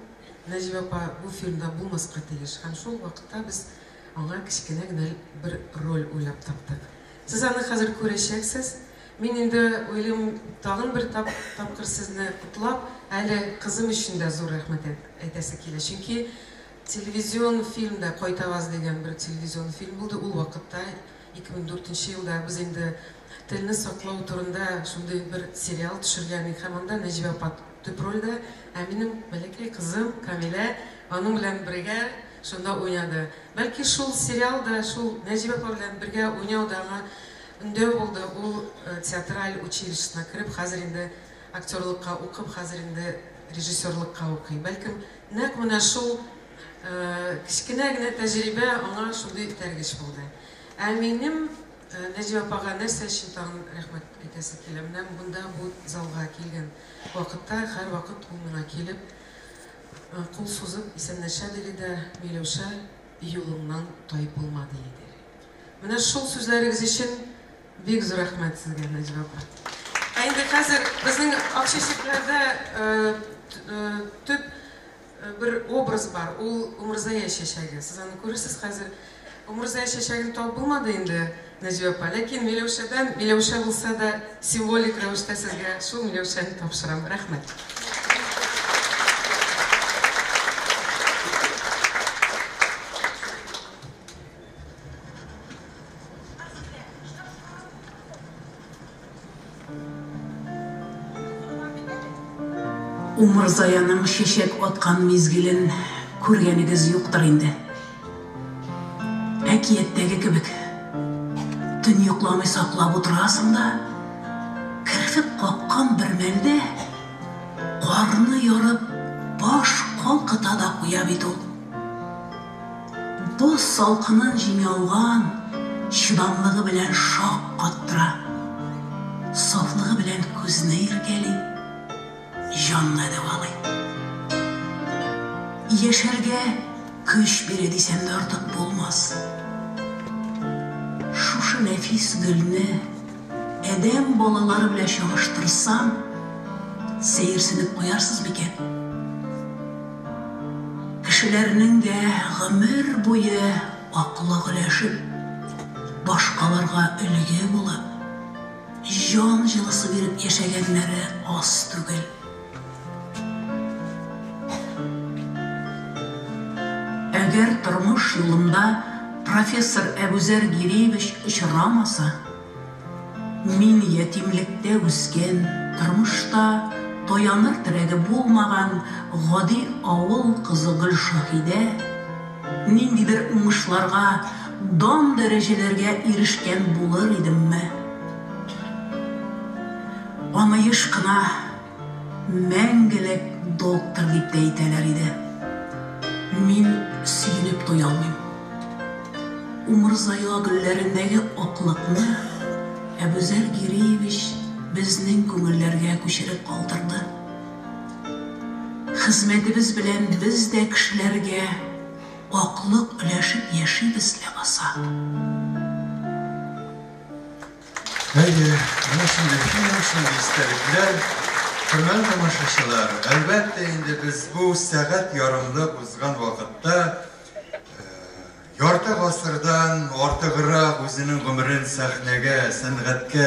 [SPEAKER 23] Нәҗибә апа бу фильмда булмаска тиеш? Һәм шул вакытта без аңа кечкенә генә бер роль уйлап таптык. Сез аны хәзер күрәчәксез. Мин инде уйлыйм, тагын бер тапкыр сезне котлап, әле кызым өчен дә зур рәхмәт әйтәсе килә. Чөнки телевизион фильмда Кайтаваз дигән бер телевизион фильм булды. Ул вакытта, 2004 нче елда без инде телне саклау турында шундый бер сериал төшергән идек һәм анда Нәҗибә апа төп рольдә, ә минем бәләкәй кызым Камилә аның белән бергә шунда уйнады. Бәлки шул сериал да, шул Нәҗибә апа белән бергә уйнау да аңа өндәү булды, ул театраль училищесына кереп, хәзер инде актерлыкка укып, хәзер инде режиссерлыкка укый. Бәлкем, нәкъ менә шул кечкенә генә тәҗрибә аңа шундый этәргеч булды. Ә минем Нәҗибә апага нәрсә өчен тагын рәхмәт әйтәсе килә, менә монда бу залга килгән вакытта һәрвакыт ул миңа килеп, кул сузып исәнләшә диде дә, Миләүшә, юлыңнан тайпылма, ди иде. Менә шул сүзләрегез өчен бик зур рәхмәт сезгә, Нәҗибә апа. Ә инде хәзер безнең Ак чәчәкләрдә төп Бер образ бар, ул умырзая чәчәге. Сез аны күрерсез хәзер. Умырзая чәчәген табып булмады инде, Нәҗибә апа. Ләкин Миләүшәдән, Миләүшә булса да, символик рәвештә сезгә шул Миләүшәне тапшырам. Рәхмәт.
[SPEAKER 6] Умырзаяның чәчәк аткан мизгелен күргәнегез юктыр инде. Әкияттәге кебек, төн йокламый саклап утырасың да, керфек каккан бер мәлдә карны ярып баш калкыта да куя бит ул. Боз салкынын җиңә алган чыдамлыгы белән шаккаттыра, сафлыгы белән күзне иркәли, җанны дәвалый. Яшәргә көч бирә дисәм дә артык булмас. Шушы нәфис гөлне адәм балалары белән чагыштырсам, сәерсенеп куярсыз микән? Кешеләрнең дә гомер буе аклык өләшеп, башкаларга өлге булып, җан җылысы биреп яшәгәннәре аз түгел. Әгәр тормыш юлымда профессор Әбүзәр Гиреевич очрамаса, Мин ятимлектә үскән, тормышта таяныр терәге булмаган гади авыл кызы Гөлшаһидә ниндидер уңышларга, дан-дәрәҗәләргә ирешкән булыр идемме? Аны еш кына мәңгелек доктор дип тә әйтәләр иде. Мин сөенеп туя алмыйм. Умырзая гөлләрендәге аклыкны Әбүзәр Гиреевич безнең күңелләргә күчереп калдырды. Хезмәтебез белән без дә кешеләргә аклык өләшеп яшибез ләбаса.
[SPEAKER 11] Әйе, менә шундый фильм, шундый истәлекләр. Хөрмәтле тамашачылар, әлбәттә инде без бу сәгать ярымлык узган вакытта Ярты гасырдан артыграк үзенең гомерен сәхнәгә, сәнгатькә,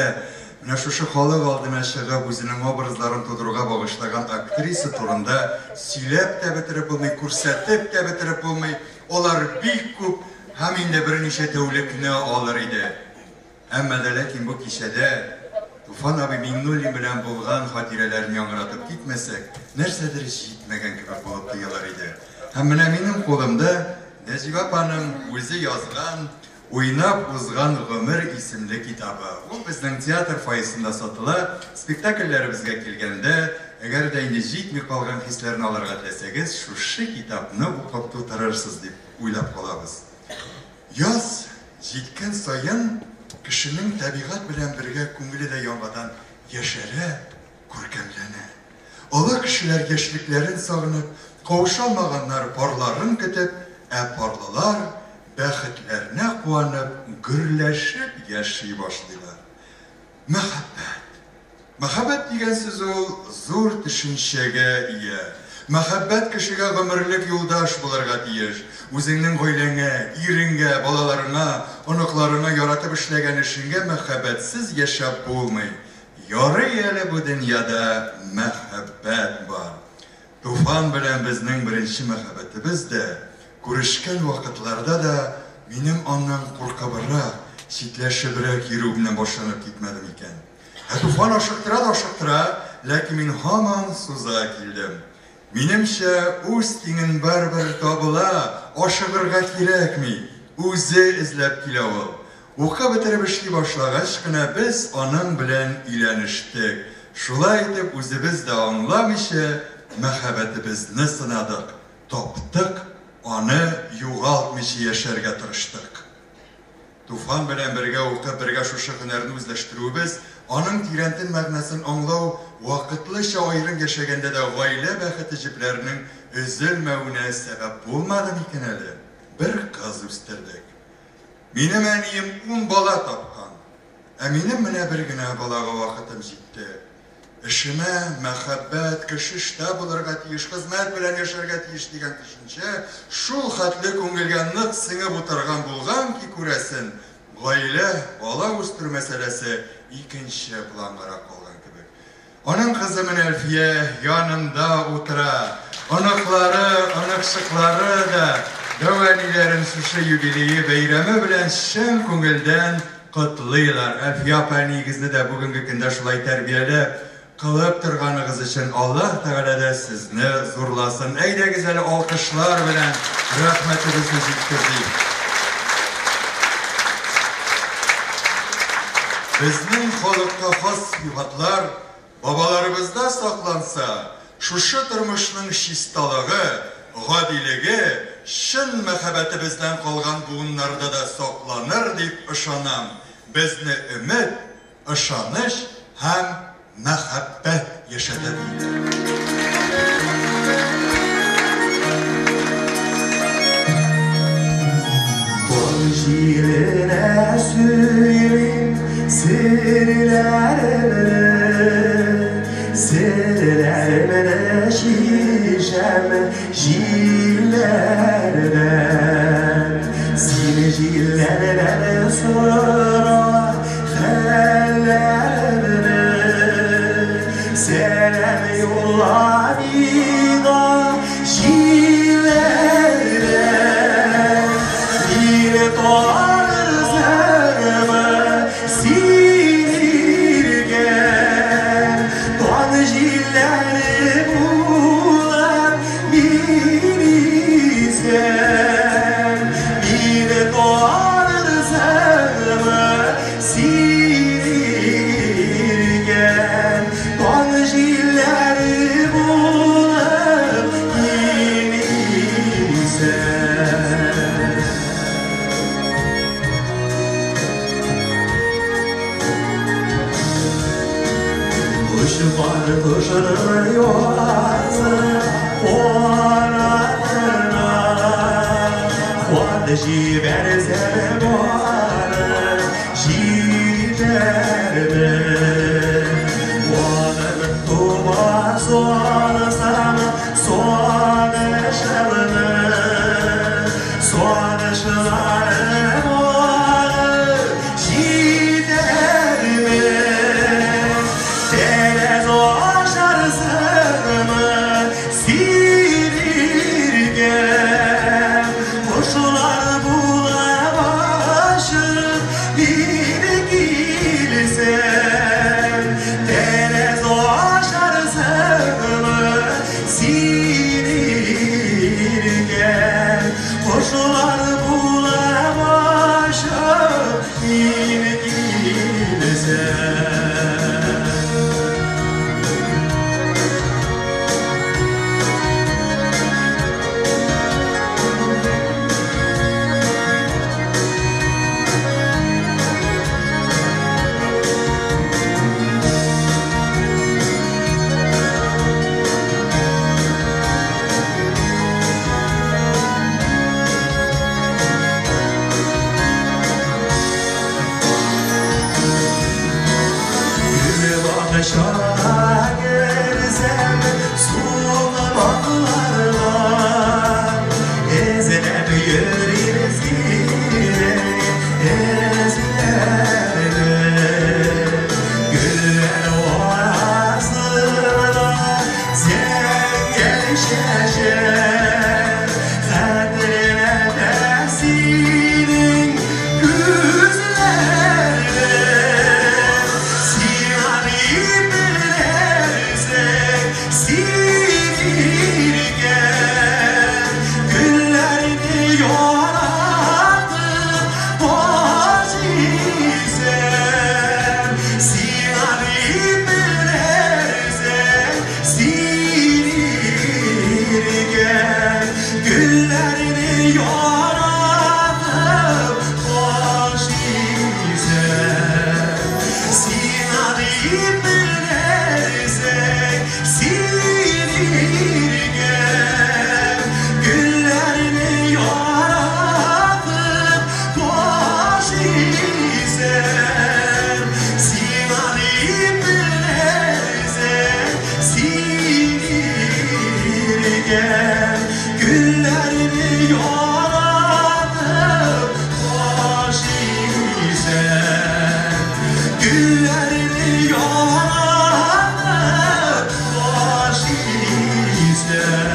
[SPEAKER 11] менә шушы халык алдына чыгып, үзенең образларын тудыруга багышлаган актриса турында сөйләп тә бетереп булмый, күрсәтеп тә бетереп булмый. Алар бик күп һәм инде берничә тәүлекне алыр иде. Әмма дә ләкин бу кичәдә Туфан абый Миңнуллин белән булган хатирәләрне яңгыратып китмәсәк, нәрсәдер җитмәгән кебек булып тоелыр иде. Һәм менә минем кулымда Нәҗибә апаның үзе язган Уйнап узган гомер исемле китабы. Ул безнең театр фойесында сатыла. Спектакльләребезгә килгәндә, әгәр дә инде җитми калган хисләрне алырга теләсәгез, шушы китапны укып тутырырсыз дип уйлап калабыз. Яз җиткән саен кешенең табигать белән бергә күңеле дә яңадан яшәрә, күркәмләнә. Олы кешеләр яшьлекләрен сагынып, кавышалмаганнар парларын көтеп, ә парлылар бәхетләренә куанып, гөрләшеп яши башлыйлар. Мәхәббәт. Мәхәббәт дигән сүз ул зур төшенчәгә ия. Мәхәббәт кешегә гомерлек юлдаш булырга тиеш. Үзеңнең гаиләңә, иреңгә, балаларыңа, оныкларыңа, яратып эшләгән эшеңгә мәхәббәтсез яшәп булмый. Ярый әле бу дөньяда мәхәббәт бар. Туфан белән безнең беренче мәхәббәтебез дә, күрешкән вакытларда да минем аннан куркыбрак, читләшебрәк йөрү белән башланып китмәде микән? Ә Туфан ашыктыра да ашыктыра, ләкин мин һаман суза килдем. Минемчә, үз тиңен барыбер табыла, ашыгырга кирәкми, үзе эзләп килә ул. Укып бетереп эшли башлагач кына без аның белән өйләнештек. Шулай итеп, үзебез дә аңламыйча, мәхәббәтебезне сынадык, таптык, аны югалтмыйча яшәргә тырыштык. Туфан белән бергә укып, бергә шушы һөнәрне үзләштерүебез, аның тирәнтен мәгънәсен аңлау, вакытлыча аерым яшәгәндә дә гаилә бәхете җепләренең өзелмәвенә сәбәп булмады микән әле? Бер кыз үстердек. Минем әнием ун бала тапкан. Ә минем менә бер генә балага вакытым җитте. Эшемә мәхәббәт, кеше эштә булырга тиеш, хезмәт белән яшәргә тиеш дигән төшенчә шул хәтле күңелгә нык сеңеп утырган булган ки, күрәсен, гаилә, бала үстерү мәсьәләсе икенче плангарак калган кебек. Аның кызы менә Әлфия янында утыра. Оныклары, оныкчыклары да дәү әниләрен шушы юбилее бәйрәме белән чын күңелдән котлыйлар. Әлфия апа, әниегезне дә бүгенге көндә шулай тәрбияләп, кылып торганыгыз өчен Аллаһ Тәгалә дә сезне зурласын. Әйдәгез әле алкышлар белән рәхмәтебезне җиткезик. Безнең халыкка хас сыйфатлар бабаларыбызда сакланса, шушы тормышның чисталыгы, гадилеге чын мәхәббәтебездән калган буыннарда да сакланыр дип ышанам. Безне өмет, ышаныч һәм мәхәббәт яшәтә диелә.
[SPEAKER 8] Таң җиленә сөйлим серләремне, серләремне чишәм җилләрдән. Син җилләрдән сора хәлләремне, сәлам юлла миңа җилләрдән. Мине танырсыңмы син иркәм, таң җилләре булып мин исән. Мине танырсыңмы син иркәм, таң җилләре булып мин исән. Очкан кошның язы канатына, хат җибәрсәм барып җитәрмен. Аның туба салсам сагышларны, сагышларым алып җитәрмен. Тәрәз ашарсыңмы син иркәм, кошлар булып ашып мин килсәм. Тәрәз ашарсыңмы син иркәм, кошлар булып ашып Бакча керсәм, сукмакларга, эзләп йөрим сине, эзләрне. Гөлләр арасында зәңгәр чәчәк, хәтерләтә синең күзләрне. Сиңа дип белерсең, син иркәм, гөлләрне яратып баш изәм. Сиңа дип белерсең, син иркәм, гөлләрне яратып баш изәм. Сиңа дип белерсең, син иркәм, гөлләрне яратып баш изәм. Сиңа дип белерсең, син иркәм, гөлләрне яратып баш изәм. Гөлләрне яратып баш изәм.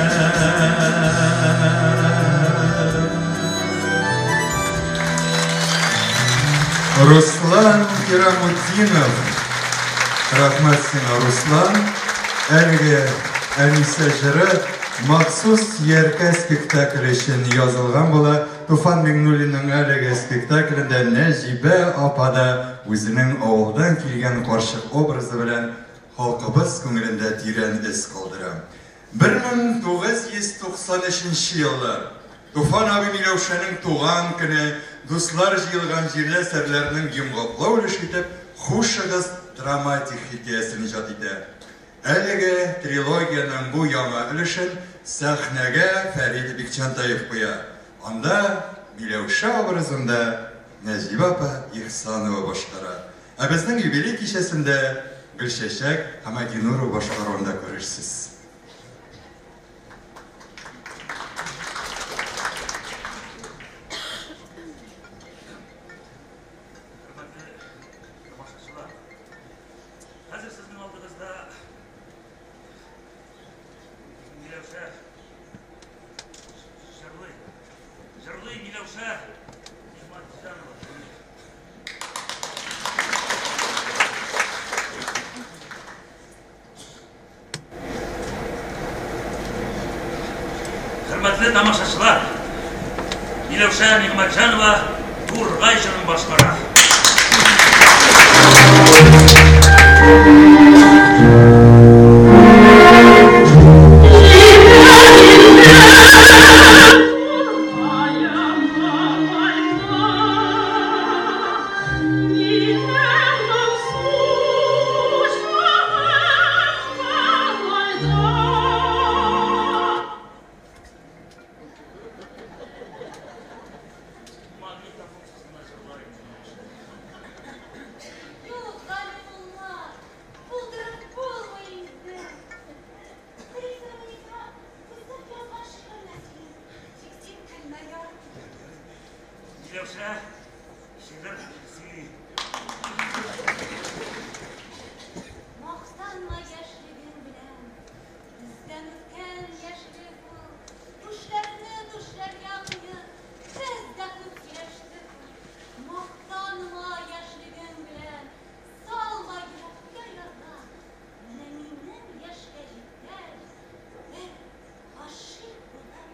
[SPEAKER 11] Руслан Кирамутдинов. Рәхмәт сиңа, Руслан. Әлеге Әнисә җыры махсус Яркә спектакль өчен язылган була. Туфан Миңнуллинның әлеге спектаклендә Нәҗибә апа да үзенең авылдан килгән карчык образы белән халкыбыз күңелендә тирән эз калдыра. 1993 еллар. Туфан абый Миләүшәнең туган көне, дуслар җыелган җирдә әсәрләрнең йомгаклау өлеше итеп Хушыгыз драматик хикәясен иҗат итә. Әлеге трилогиянең бу яңа өлешен сәхнәгә Фәрит Бикчәнтаев куя. Анда Миләүшә образында Нәҗибә апа Ихсанова башкара. Ә безнең юбилей кичәсендә Гөлчәчәк Хамадинурова башкаруында күрерсез.
[SPEAKER 4] Хөрмәтле тамашачылар, хәзер сезнең алдыгызда Миләүшә җырлый. Җырлый Миләүшә Нигъмәтҗанова. Хөрмәтле тамашачылар, Миләүшә Нигъмәтҗанова Тургай җырын башкара.
[SPEAKER 16] Юк, Галимулла, булдырып булмый инде. Телевизор миңа үзем язган шигырьне сөйли. Тик син көлмә, ярый.
[SPEAKER 4] Миләүшә шигырь сөйли.
[SPEAKER 16] Мактанма яшьлегең белән, бездән үткән яшьлек ул. Түшләрне түшләргә куеп, без дә күп сөйләштек ул. Мактанма яшьлегең белән, салма йөрәккә яра. Менә минем яшькә җиткәч, бер гашыйк булып кара.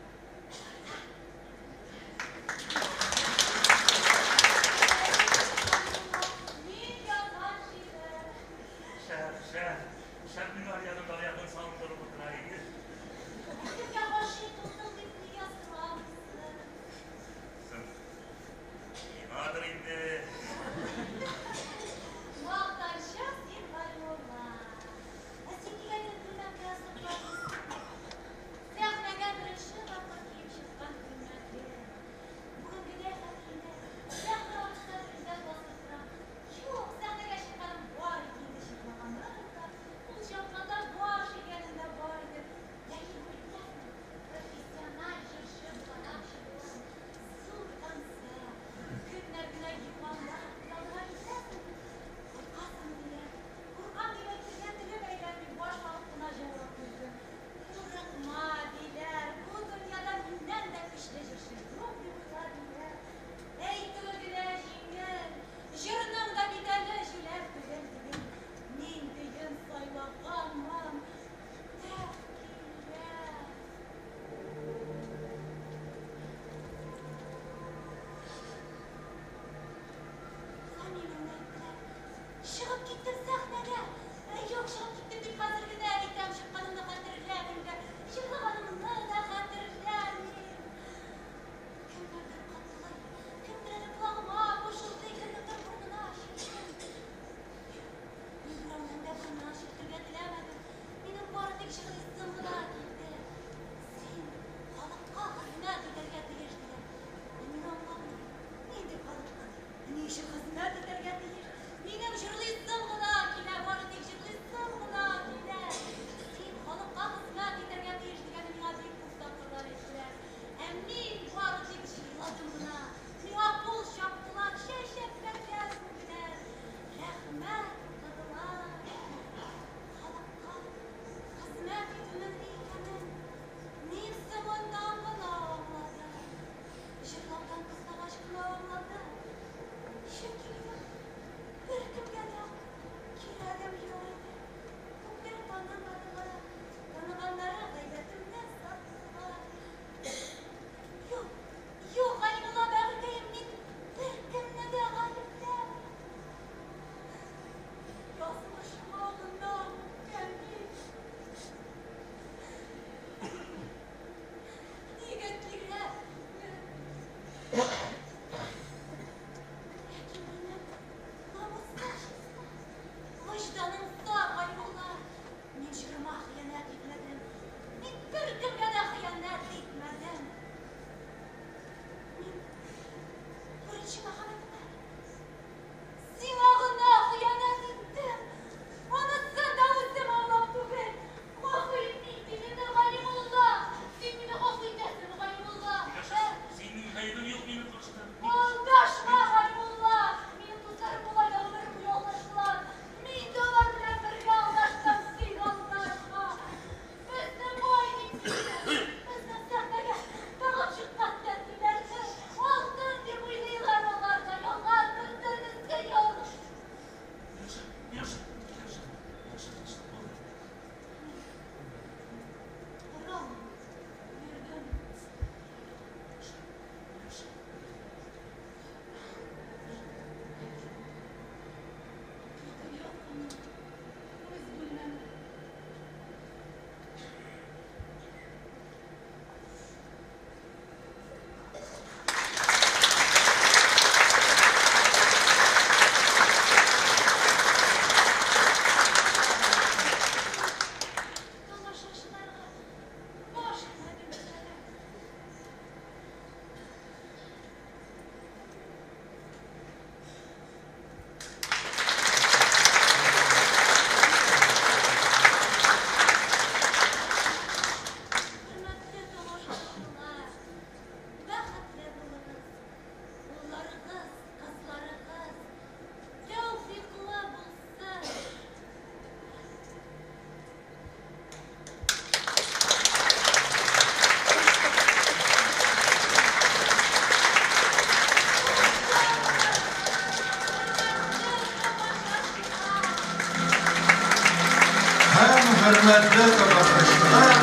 [SPEAKER 11] Хөрмәтле тамашачылар,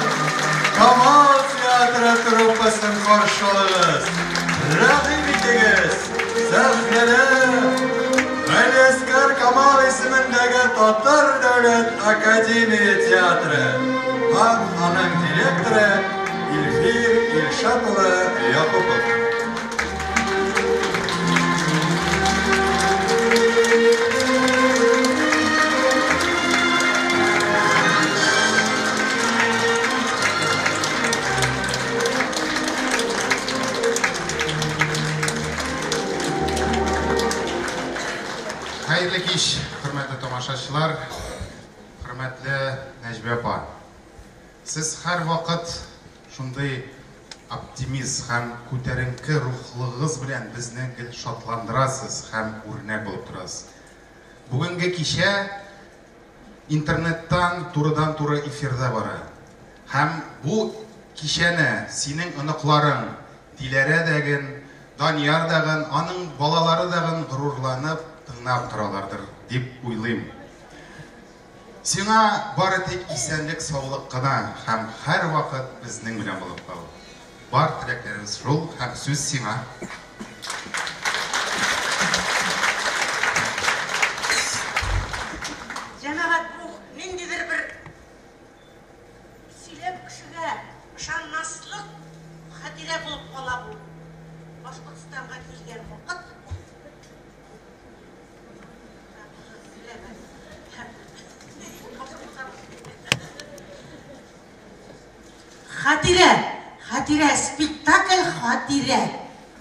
[SPEAKER 11] Камал театры труппасын каршылыгыз. Рәхим итегез, сәхнәдә Галиәсгар Камал исемендәге Татар дәүләт академия театры һәм аның директоры Илфир Илшат улы Якупов.
[SPEAKER 13] Хәерле кич, хөрмәтле тамашачылар, хөрмәтле Нәҗибә апа. Сез һәрвакыт шундый оптимист һәм күтәренке рухлыгыгыз белән безне гел шатландырасыз һәм үрнәк булып торасыз. Бүгенге кичә интернеттан турыдан-туры эфирда бара. Һәм бу кичәне синең оныкларың Диләрә дәген, Данияр дәген, аның балалары дәген горурланып тыңлап торалардыр дип уйлыйм. Сиңа бары тик исәнлек, саулык кына һәм һәрвакыт безнең белән булып кал. Бар теләкләребез шул һәм сүз сиңа.
[SPEAKER 2] Җәмәгать, бу ниндидер бер сөйләп кешегә ышанмаслык хатирә булып кала бу. Башкортстанга килгән вакыт. Хатирә, хатирә, спектакль хатирә.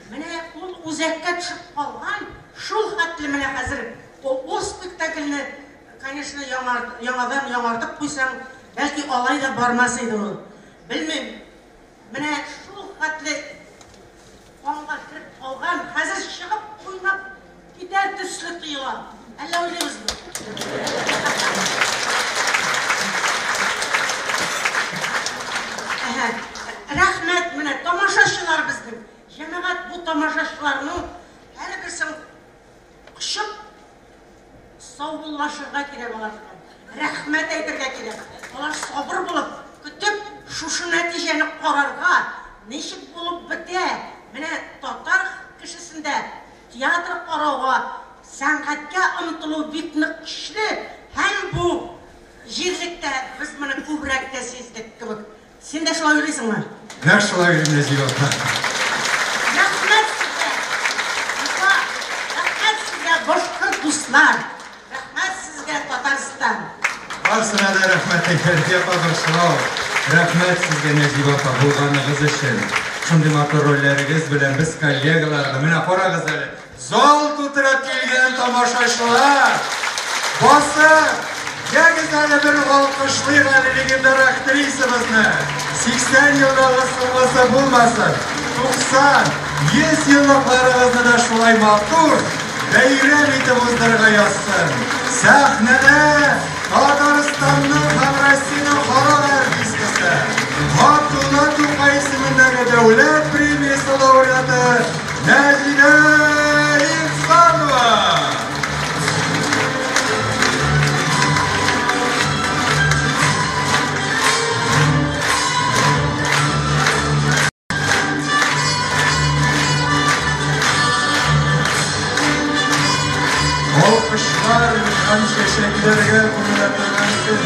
[SPEAKER 2] Менә ул үзәккә төшеп калган, шул хәтле менә хәзер ул спектакльне, конечно, яңадан яңартып куйсаң, бәлки алай да бармас иде ул. Белмим, менә шул хәтле канга кереп калган, хәзер чыгып уйнап китәр төсле тоела. Әллә уйлыйбызмы? Рәхмәт, менә тамашачылар безнең. Җәмәгать, бу тамашачыларның һәрберсен кочып саубуллашырга кирәк алар белән. Рәхмәт әйтергә кирәк. Алар сабыр булып, көтеп, шушы нәтиҗәне карарга, ничек булып бетә. Менә татар кешесендә театр карауга, сәнгатькә омтылу бик нык көчле һәм бу җирлектә без моны күбрәк тә сиздек кебек. Син дә шулай уйлыйсыңмы?
[SPEAKER 11] Нәкъ шулай уйлыйм, Нәҗибә апа.
[SPEAKER 2] Рәхмәт сезгә, апа, рәхмәт сезгә, башкорт дуслар, рәхмәт сезгә, Татарстан.
[SPEAKER 11] Барысына да рәхмәт әйтә, апа, борчыла. Рәхмәт сезгә, Нәҗибә апа, булганыгыз өчен. Шундый матур рольләрегез белән без коллегаларны, менә карагыз әле, зал тутырып килгән тамашачылар, басып, ягез әле бер алкышлыйк әле легендар актрисабызны. 80 елдагы соңгысы булмасын, 90, 100 еллыкларыгызны да шулай матур бәйрәм итеп уздырырга язсын. Сәхнәдә Татарстанның һәм Россиянең халык артисткасы, Габдулла Тукай исемендәге дәүләт премиясе лауреаты Нәҗибә Ихсанова. Алкышлар һәм чәчәкләргә күмелә торган көн.